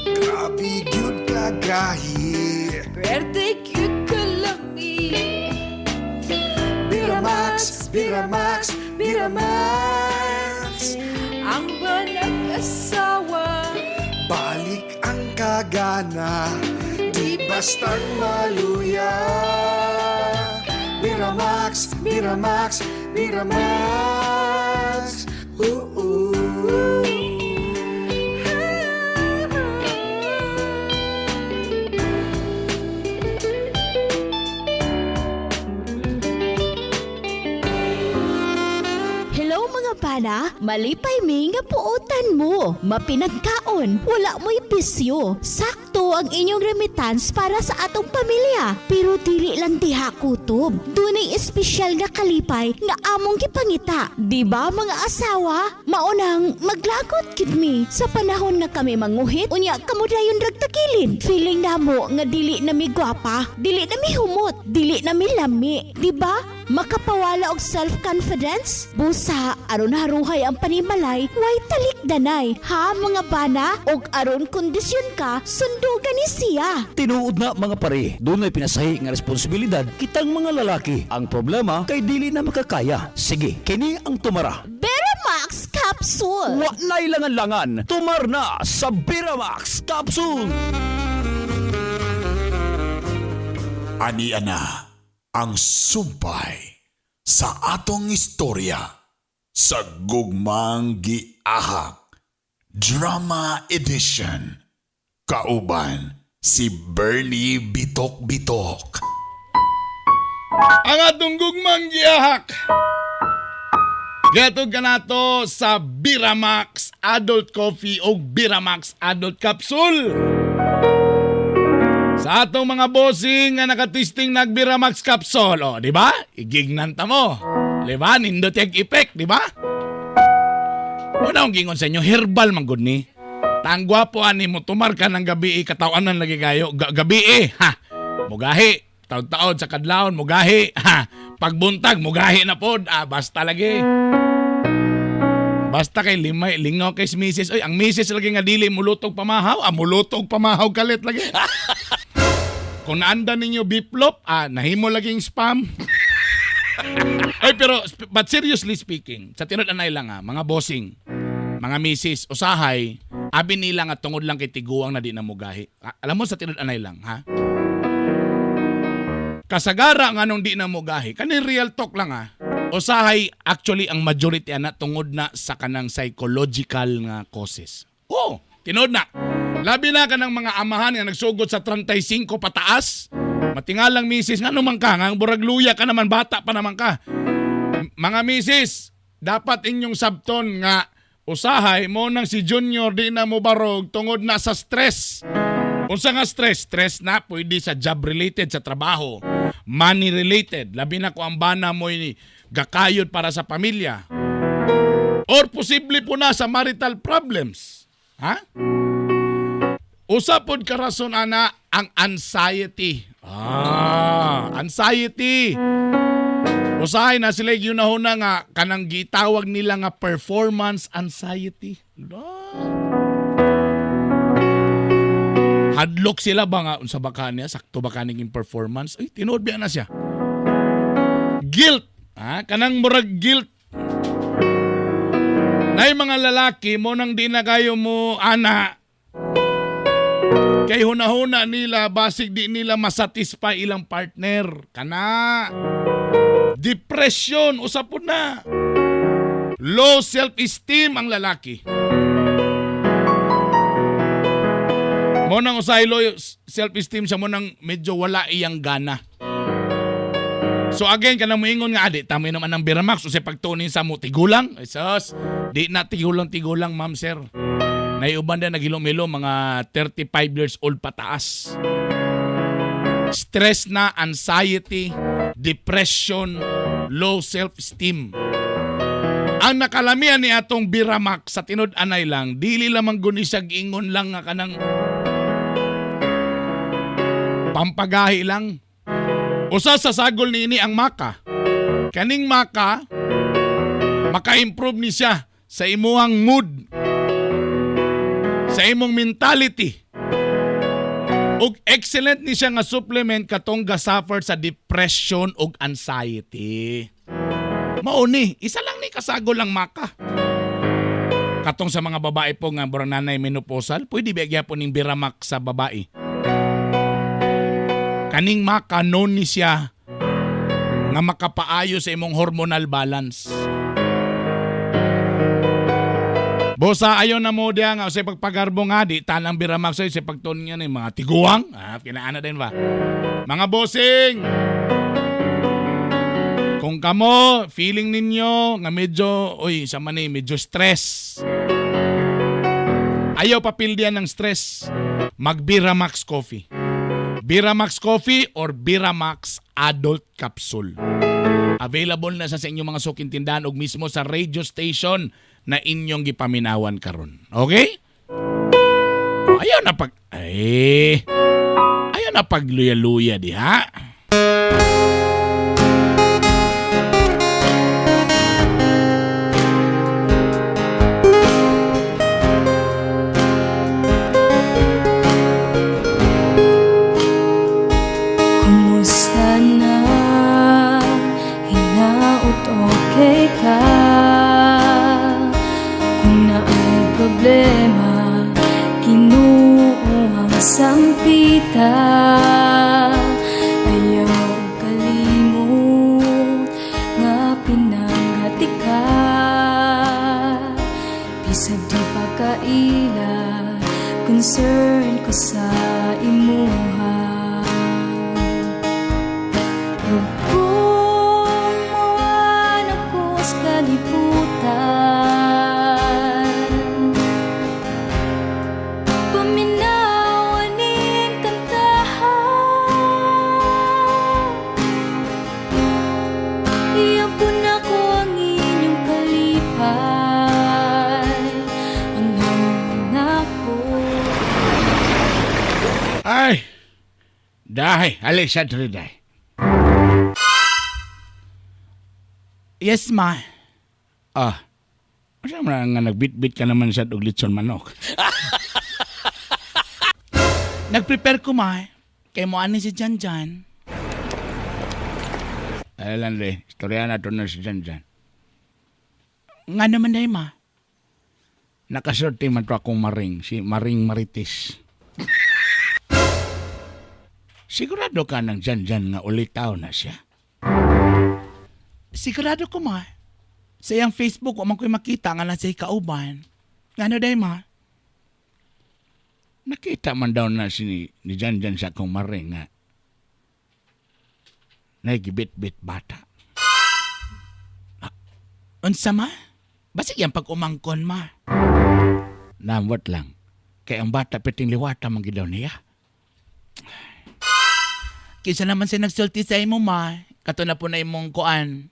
Grabe gyud kagahi. Pwerte cute kalami. Miramax, Miramax, Miramax. Ang banag-asawa. Balik ang kagana, di bastang maluya. Miramax, Miramax, Miramax. Oo. Hello mga pana, malipay mi nga puotan mo. Mapinagkaon, wala mo'y bisyo. Sakto ang inyong remittance para sa atong pamilya. Pero dili lang diha kutob. Dunay espesyal nga kalipay nga among gipangita. Di ba mga asawa? Maunang maglagot gid mi sa panahon nga kami manguhit unya kamo dayon ragtakilin. Feeling namo nga dili na mi gwapa, dili na mi humot, dili na mi lami. Di ba? Makapawala og self-confidence? Busa, aron haruhay ang panimalay, way talikdanay. Ha mga bana? Og aron kondisyon ka, sundugan ni siya. Tinuod na mga pare, dunay pinasahi nga responsibilidad kitang mga lalaki. Ang problema kay dili na makakaya. Sige, kini ang tumara. Beramax Capsule! Wa na'y langan-langan, tumar na sa Beramax Capsule. Ani ana ang sumpay sa atong istorya sa Gugmang Giahak Drama Edition. Kauban si Bernie Bitok Bitok. Ang atong gugmang giahak. Gatog ka nato sa Biramax Adult Coffee o Biramax Adult Capsule. Sa atong mga bossing nga nakatisting nag Biramax Capsule, o, di ba? Igignan ta mo. Di ba? Nindot yung effect, di ba? Una akong gingon sa inyo, herbal man gud ni. Tanggwapo ani mo tumar ka ng gabi eh, katawanan lagi kayo. Gabi eh, ha. Mugahi. Taon-taon sa kadlawon mugahi. Ha. Pagbuntag mugahi na pod. Ah, basta lagi. Basta kay limay lingaw kay misis. Oy, ang misis lagi nga dili mulutog pamahaw, ah mulutog pamahaw kalit lagi. Kung naanda ninyo biplop, ah nahimo laging spam. Ay pero but seriously speaking, sa tinud anay lang ha, mga bossing, mga misis, usahay, abi nila nga tungod lang kay tiguang na di na mugahi. Ah, alam mo sa tinud anay lang ha. Kasagara nga nung di na mugahi, kani real talk lang ha. Usahay actually ang majority ana tungod na sa kanang psychological nga causes. Oh, tinuod na. Labi na kanang mga amahan nga nagsugod sa 35 pataas. Matingalang misis, nga naman ka, nga burag luya ka naman, bata pa naman ka. Mga misis, dapat inyong sabton nga usahay mo nang si Junior di na mo barog tungod na sa stress. Unsa nga stress? Stress na pwede sa job related sa trabaho, money related. Labi na kung ang bana mo gakayod para sa pamilya. Or posible po na sa marital problems. Ha? Usa pod ka rason ana ang anxiety. Ah, anxiety. Usahay na sila gyunahuna nga kanang gitawag nila nga performance anxiety. La. Hadlok sila ba nga unsa ba ka niya sakto ba kaning imong performance? Ay, tinuod biya na siya. Guilt. Ha? Kanang murag guilt. Nay mga lalaki mo nang di na kayo mo ana kay hunahuna nila basig di nila masatisfy ilang partner kana depression usa pud na low self-esteem ang lalaki mo nang usahay low self-esteem siya mo nang medyo wala iyang gana. So again, kanang moingon nga adi, tama naman ang Biramax usay pagtunin sa mo tigulang. Ay, sus, di na tigulang tigulang, ma'am sir. Naiuban na naghilom-hilom mga 35 years old pataas. Stress na, anxiety, depression, low self-esteem. Ang nakalamian ni atong Biramax sa tinud-anay lang, dili lamang guni siya giingon lang nga kanang pampagahi lang. Usa sa sagol niini ang maka. Kaning maka, maka-improve ni siya sa imuhang mood, sa imong mentality. Ug excellent ni siya nga supplement katong gasuffer sa depression ug anxiety. Mao ni, isa lang ni kasagol ang maka. Katong sa mga babae po nga burang nanay menopausal, pwede ba gyapon ning Biramax sa babae? Kaning maka known ni siya nga makapaayo sa imong hormonal balance. Bosa ayon na mo diya nga sa pagpagarbo nga di tanang Biramax ay sa pagtuon nga ni mga tiguang. Ah, kinaana din ba? Mga bossing. Kung kamo feeling ninyo nga medyo oy sa man ni medyo stress. Ayaw papildian ng stress. Mag Biramax Coffee. Biramax Coffee or Biramax Adult Capsule. Available na sa inyong mga suking tindahan ug mismo sa radio station na inyong gipaminawan karon. Okay? O, ayaw na pag ay ayaw na pagluya-luya diha. Kumusta na? Hinaot okay ka? Kung naay problema, Ginoo ang sampita. Ayaw kalimot nga pinanghati ka. Bisag di pa kaila, concern ko sa imuha. Ug kung muan ako sa kalibutan, paminawan ning kantahan. Iyapon ako ang inyong kalipay, ang hanggang ako. Ay! Dahay, alis sa day. Yes, ma. Ah. Asa man nga nagbitbit ka naman sa og litson manok. Nagprepare ko ma. Kay mo ani si Jan Jan. Ay lang re, istorya na to na si Jan Jan. Nga naman day ma. Nakasorte man to akong maring, si Maring Marites. Sigurado ka ng Jan Jan nga ulitaw na siya. Sigurado ko ma. Sa iyang Facebook, wa man ko'y makita nga nasa kauban. Ngano day ma? Nakita man daw na si ni Jan Jan sa akong maring nga nagibit-bit bata. Ah, unsa ma? Basig yan pag umangkon ma. Namot lang. Kay ang bata piting liwata man gid daw niya. Kisa naman siya nagsulti sa imo ma. Kato na po na imong kuan.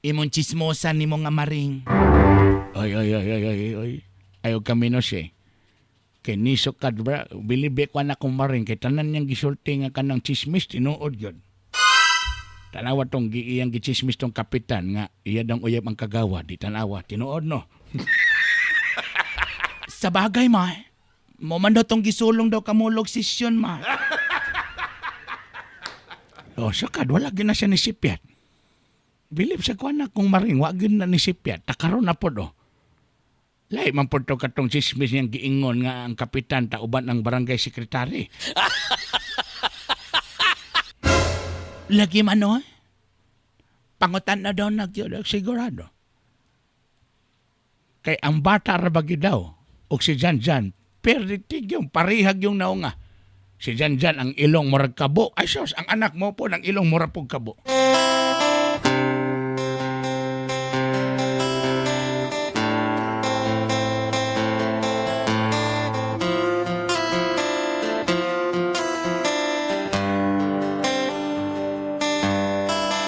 Imong chismosa ni mong amaring. Ay, ay, ay, ay, ay, ay. Ayaw kami no siya. Kay niso ka, bra, bilibe ko na kong maring. Kay tanan niyang gisulti nga kanang chismis, tinuod yun. Tanawa tong iyang gichismis tong kapitan nga iya dang uyab ang kagawa, di tanawa, tinuod no. Sa bagay, ma. Mo man daw tong gisulong daw kamulog sesyon, ma. Oh, sakad, wala gyud na siya ni sipyat. Bilib sa kuan na kung maring, wa gyud na ni sipyat. Takaron na pod oh. Lahi man pod to katong chismis niyang giingon nga ang kapitan tauban ang barangay sekretary. Lagi man, no? Pangutan na daw nagyod. Sigurado. Kay ang bata ra ba gyud daw og si Jan Jan perditig yung parihag yung naunga. Si Jan Jan ang ilong murag kabo. Ay sus, ang anak mo po ang ilong murag pug kabo.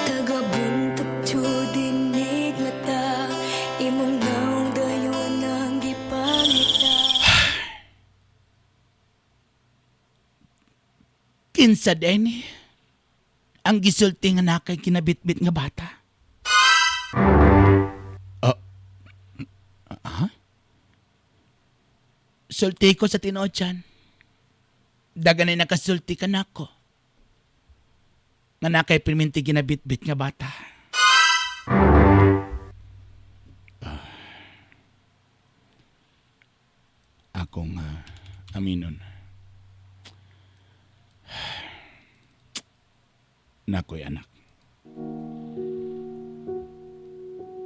Tagabuntot dinig mata imong naong dayon ang gipangita. Kinsa din eh. Ang gisulti nga na kay kinabitbit nga bata. Ha? Sulti ko sa tinuod dyan. Dagan ay nakasulti ka nako. Nga na kay pirminti ginabitbit nga bata. Akong aminon. Nakoy anak.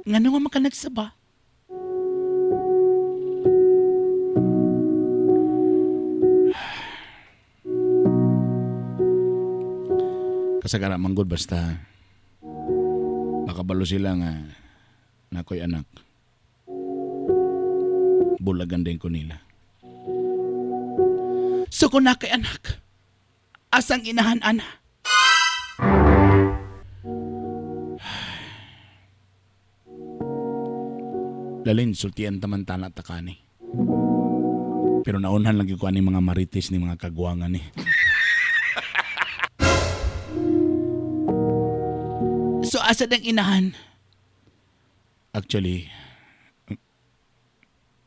Ngano nga makanagsaba? Kasagara manggod basta makabalo sila nga nakoy anak. Bulagan din ko nila. So kung na kay anak, asang inahan ana? Lalin, sultian taman tana takani. Pero naunhan lagi ko ani mga marites ni mga kagwangan ni. So asa dang inahan? Actually,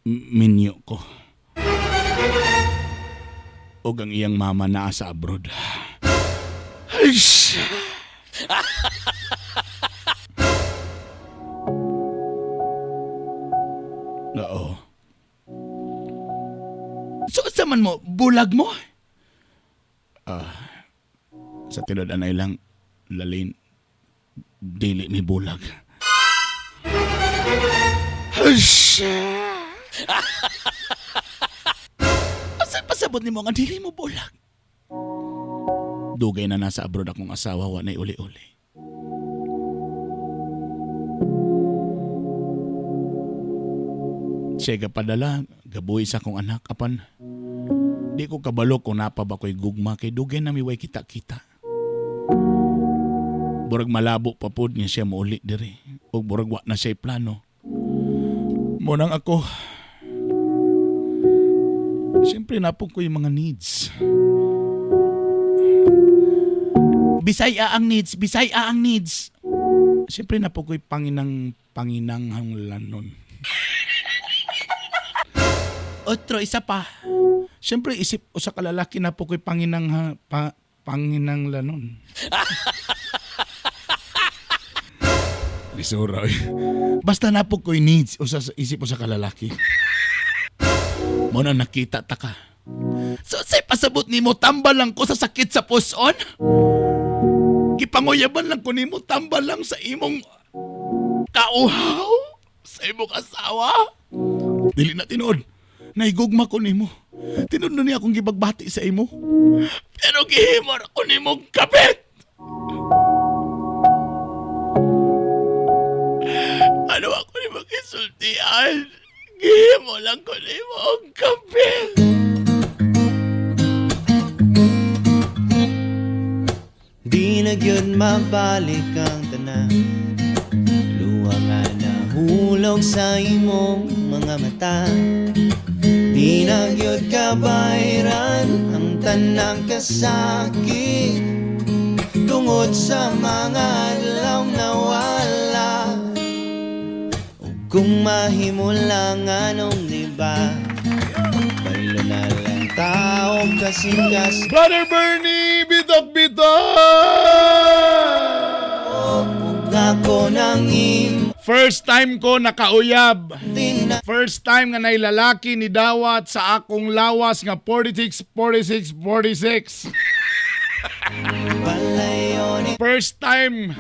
minyo ko. Og ang iyang mama naa sa abroad. Ay, Oo. So asa man mo, bulag mo? Sa tinud anay lang, lalin, dili mi bulag. Asa pasabot nimo nga dili mo bulag? Dugay na nasa abroad akong asawa, wa na'y uli-uli. Siya padala, gabuhi sa akong anak, apan di ko kabalo kung napa ba ko'y gugma kay dugay na miway kita-kita. Burag malabo pa pod nga siya muuli diri ug burag wa na siya'y plano. Munang ako, siyempre napong ko yung mga needs. Bisaya ang needs, Bisaya ang needs. Siyempre na po ko'y panginang panginang hanglanon. Otro, isa pa. Siyempre isip usa ka lalaki na po ko'y panginang ha, pa, panginang lanon. Lisura. Oy. Basta na po ko'y needs usa sa isip usa ka lalaki. Mo na nakita ta ka. So say pasabot nimo tambal lang ko sa sakit sa puson? Gipanguyaban lang ko nimo tambal lang sa imong kauhaw sa imong asawa. Dili na tinuod. Naigugma ko nimo. Tinuod na niya akong gibagbati sa imo. Pero gihimo ra ko nimong kapit. Ano ako nimo gisultian? Gihimo lang ko nimo ang kapit. Di na gyud mabalik ang tanan. Luha nga nahulog. Hulog sa imong mga mata. Di na gyud kabayran ang tanang kasakit tungod sa mga adlaw nawala. Ug kung mahimo lang, anong di ba, Baylo na lang tao kasing-kas. Brother Bernie, bitok bitok! Ako nang im First time ko nakauyab. First time nga nay lalaki ni dawat sa akong lawas nga 46, 46, 46. First time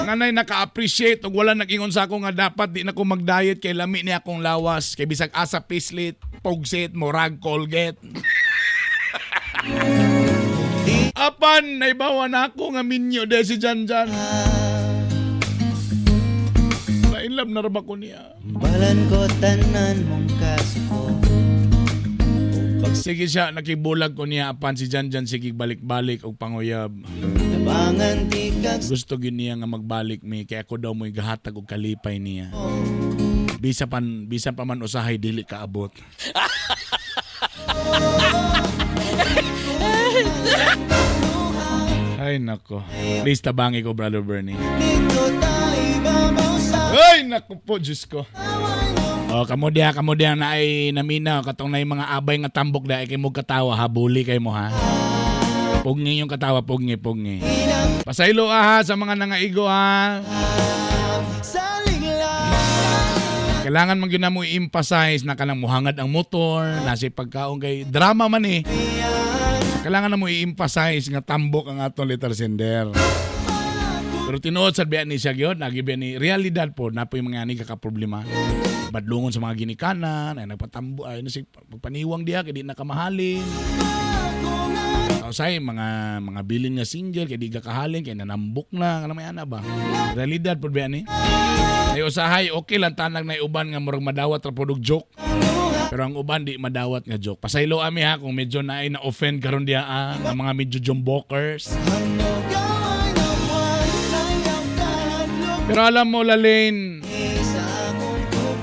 nga nay naka-appreciate ug wala nag-ingon sa ako nga dapat di na ko mag-diet kay lami ni akong lawas kay bisag asa pislit, pugsit, murag, Colgate. Apan naibawa na ako nga minyo de si Jan Jan. Na-inlove na ra ba ko niya? Balan ko tanan mong kasuko. Sige siya, nakibulag ko niya apan si Jan Jan sige balik-balik og panguyab. Tabangan di ka. Gusto gyud niya nga magbalik mi kay ako daw mo'y gahatag og kalipay niya. Bisa pa man usahay dili kaabot. Ay nako. Please tabangi ko, Brother Bernie. Dito tayo babaw sa Ay nako po, Diyos ko. Oh, kamo diya na ay naminaw katong na mga abay nga tambok da kay mo katawa, habuli kay mo ha. Pugni yung katawa, pugni, pugni. Pasaylo ah, ha, sa mga nangaigo ha. Kailangan man gyud na mo i-emphasize na kanang muhangad ang motor, nasa pagkaon kay drama man eh. Kailangan na mo i-emphasize nga tambok ang atong letter sender. Pero tinuod sa biya ni siya gyud, nagi biya ni realidad po na po yung mga ani kakaproblema. Badlungon sa mga ginikanan, ay nagpatambo, ay nasi pagpaniwang diha kay di na kamahalin. Usay mga bilin nga single kay di ka kahalin kay nanambok na kanang may ana ba. Realidad po biya ni. Ay usahay okay lang tanag na uban nga murag madawat ra pud og joke. Pero ang uban di madawat nga joke. Pasaylo ami ha kung medyo na ay na-offend karon diha ah, nga mga medyo jumbokers. Pero alam mo, Lalaine,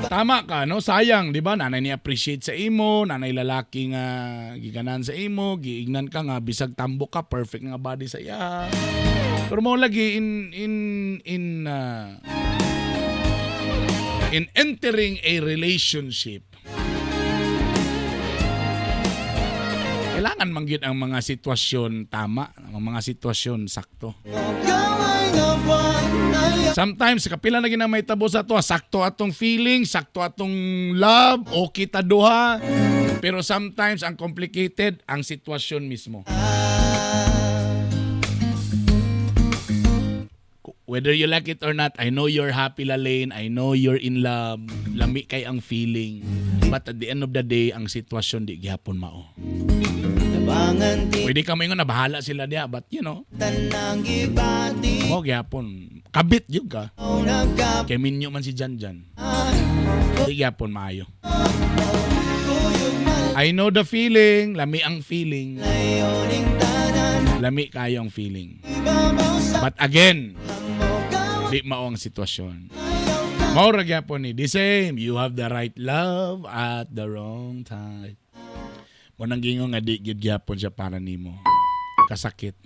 tama ka, no? Sayang, di ba? Nanay ni appreciate sa imo, nanay lalaki nga giganan sa imo, giignan ka nga bisag tambok ka, perfect nga body sa iya. Pero mo lagi in entering a relationship, kailangan man gyud ang mga sitwasyon tama, ang mga sitwasyon sakto. Sometimes, kapila na ginamay tabo sa ato, sakto atong feeling, sakto atong love, okay ta duha. Pero sometimes, ang complicated, ang sitwasyon mismo. Whether you like it or not, I know you're happy, Lalaine. I know you're in love. Lami kay ang feeling. But at the end of the day, ang sitwasyon di gihapon mao. Tabangan ti Pwede ka moingon na bahala sila diya, but tanang gibati. Mo gihapon. Kabit yun ka. Nagka Kay minyo man si Jan Jan. Di gihapon maayo. I know the feeling, lami ang feeling. Lami kayo ang feeling. But again, di mao ang sitwasyon. Mao ra gyapon ni the same, you have the right love at the wrong time. Mo nang gingon nga di gyud gyapon siya para nimo. Kasakit.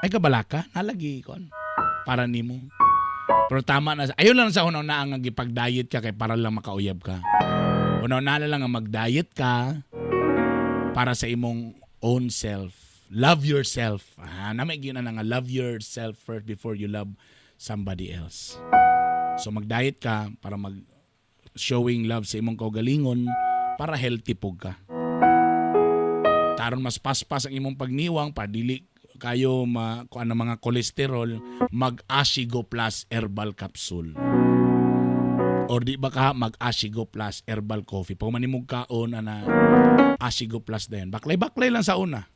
Ay kabalaka, nalagi kon. Para nimo. Pero tama na. Ayun lang sa una-una ang gipag-diet ka kay para lang makauyab ka. Una-una na lang ang mag-diet ka para sa imong own self. Love yourself. Ah, na may gyud na nga love yourself first before you love somebody else. So mag-diet ka para mag showing love sa imong kaugalingon para healthy pug ka. Taron mas paspas ang imong pagniwang para dili kayo ma kuan ng mga kolesterol, mag Ashigo Plus Herbal Capsule. Or di ba ka mag Ashigo Plus Herbal Coffee. Pag manimog kaon ana Ashigo Plus dayon. Baklay-baklay lang sa una.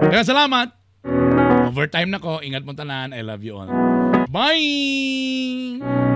Kaya salamat. Overtime na ko. Ingat mo tanan. I love you all. Bye!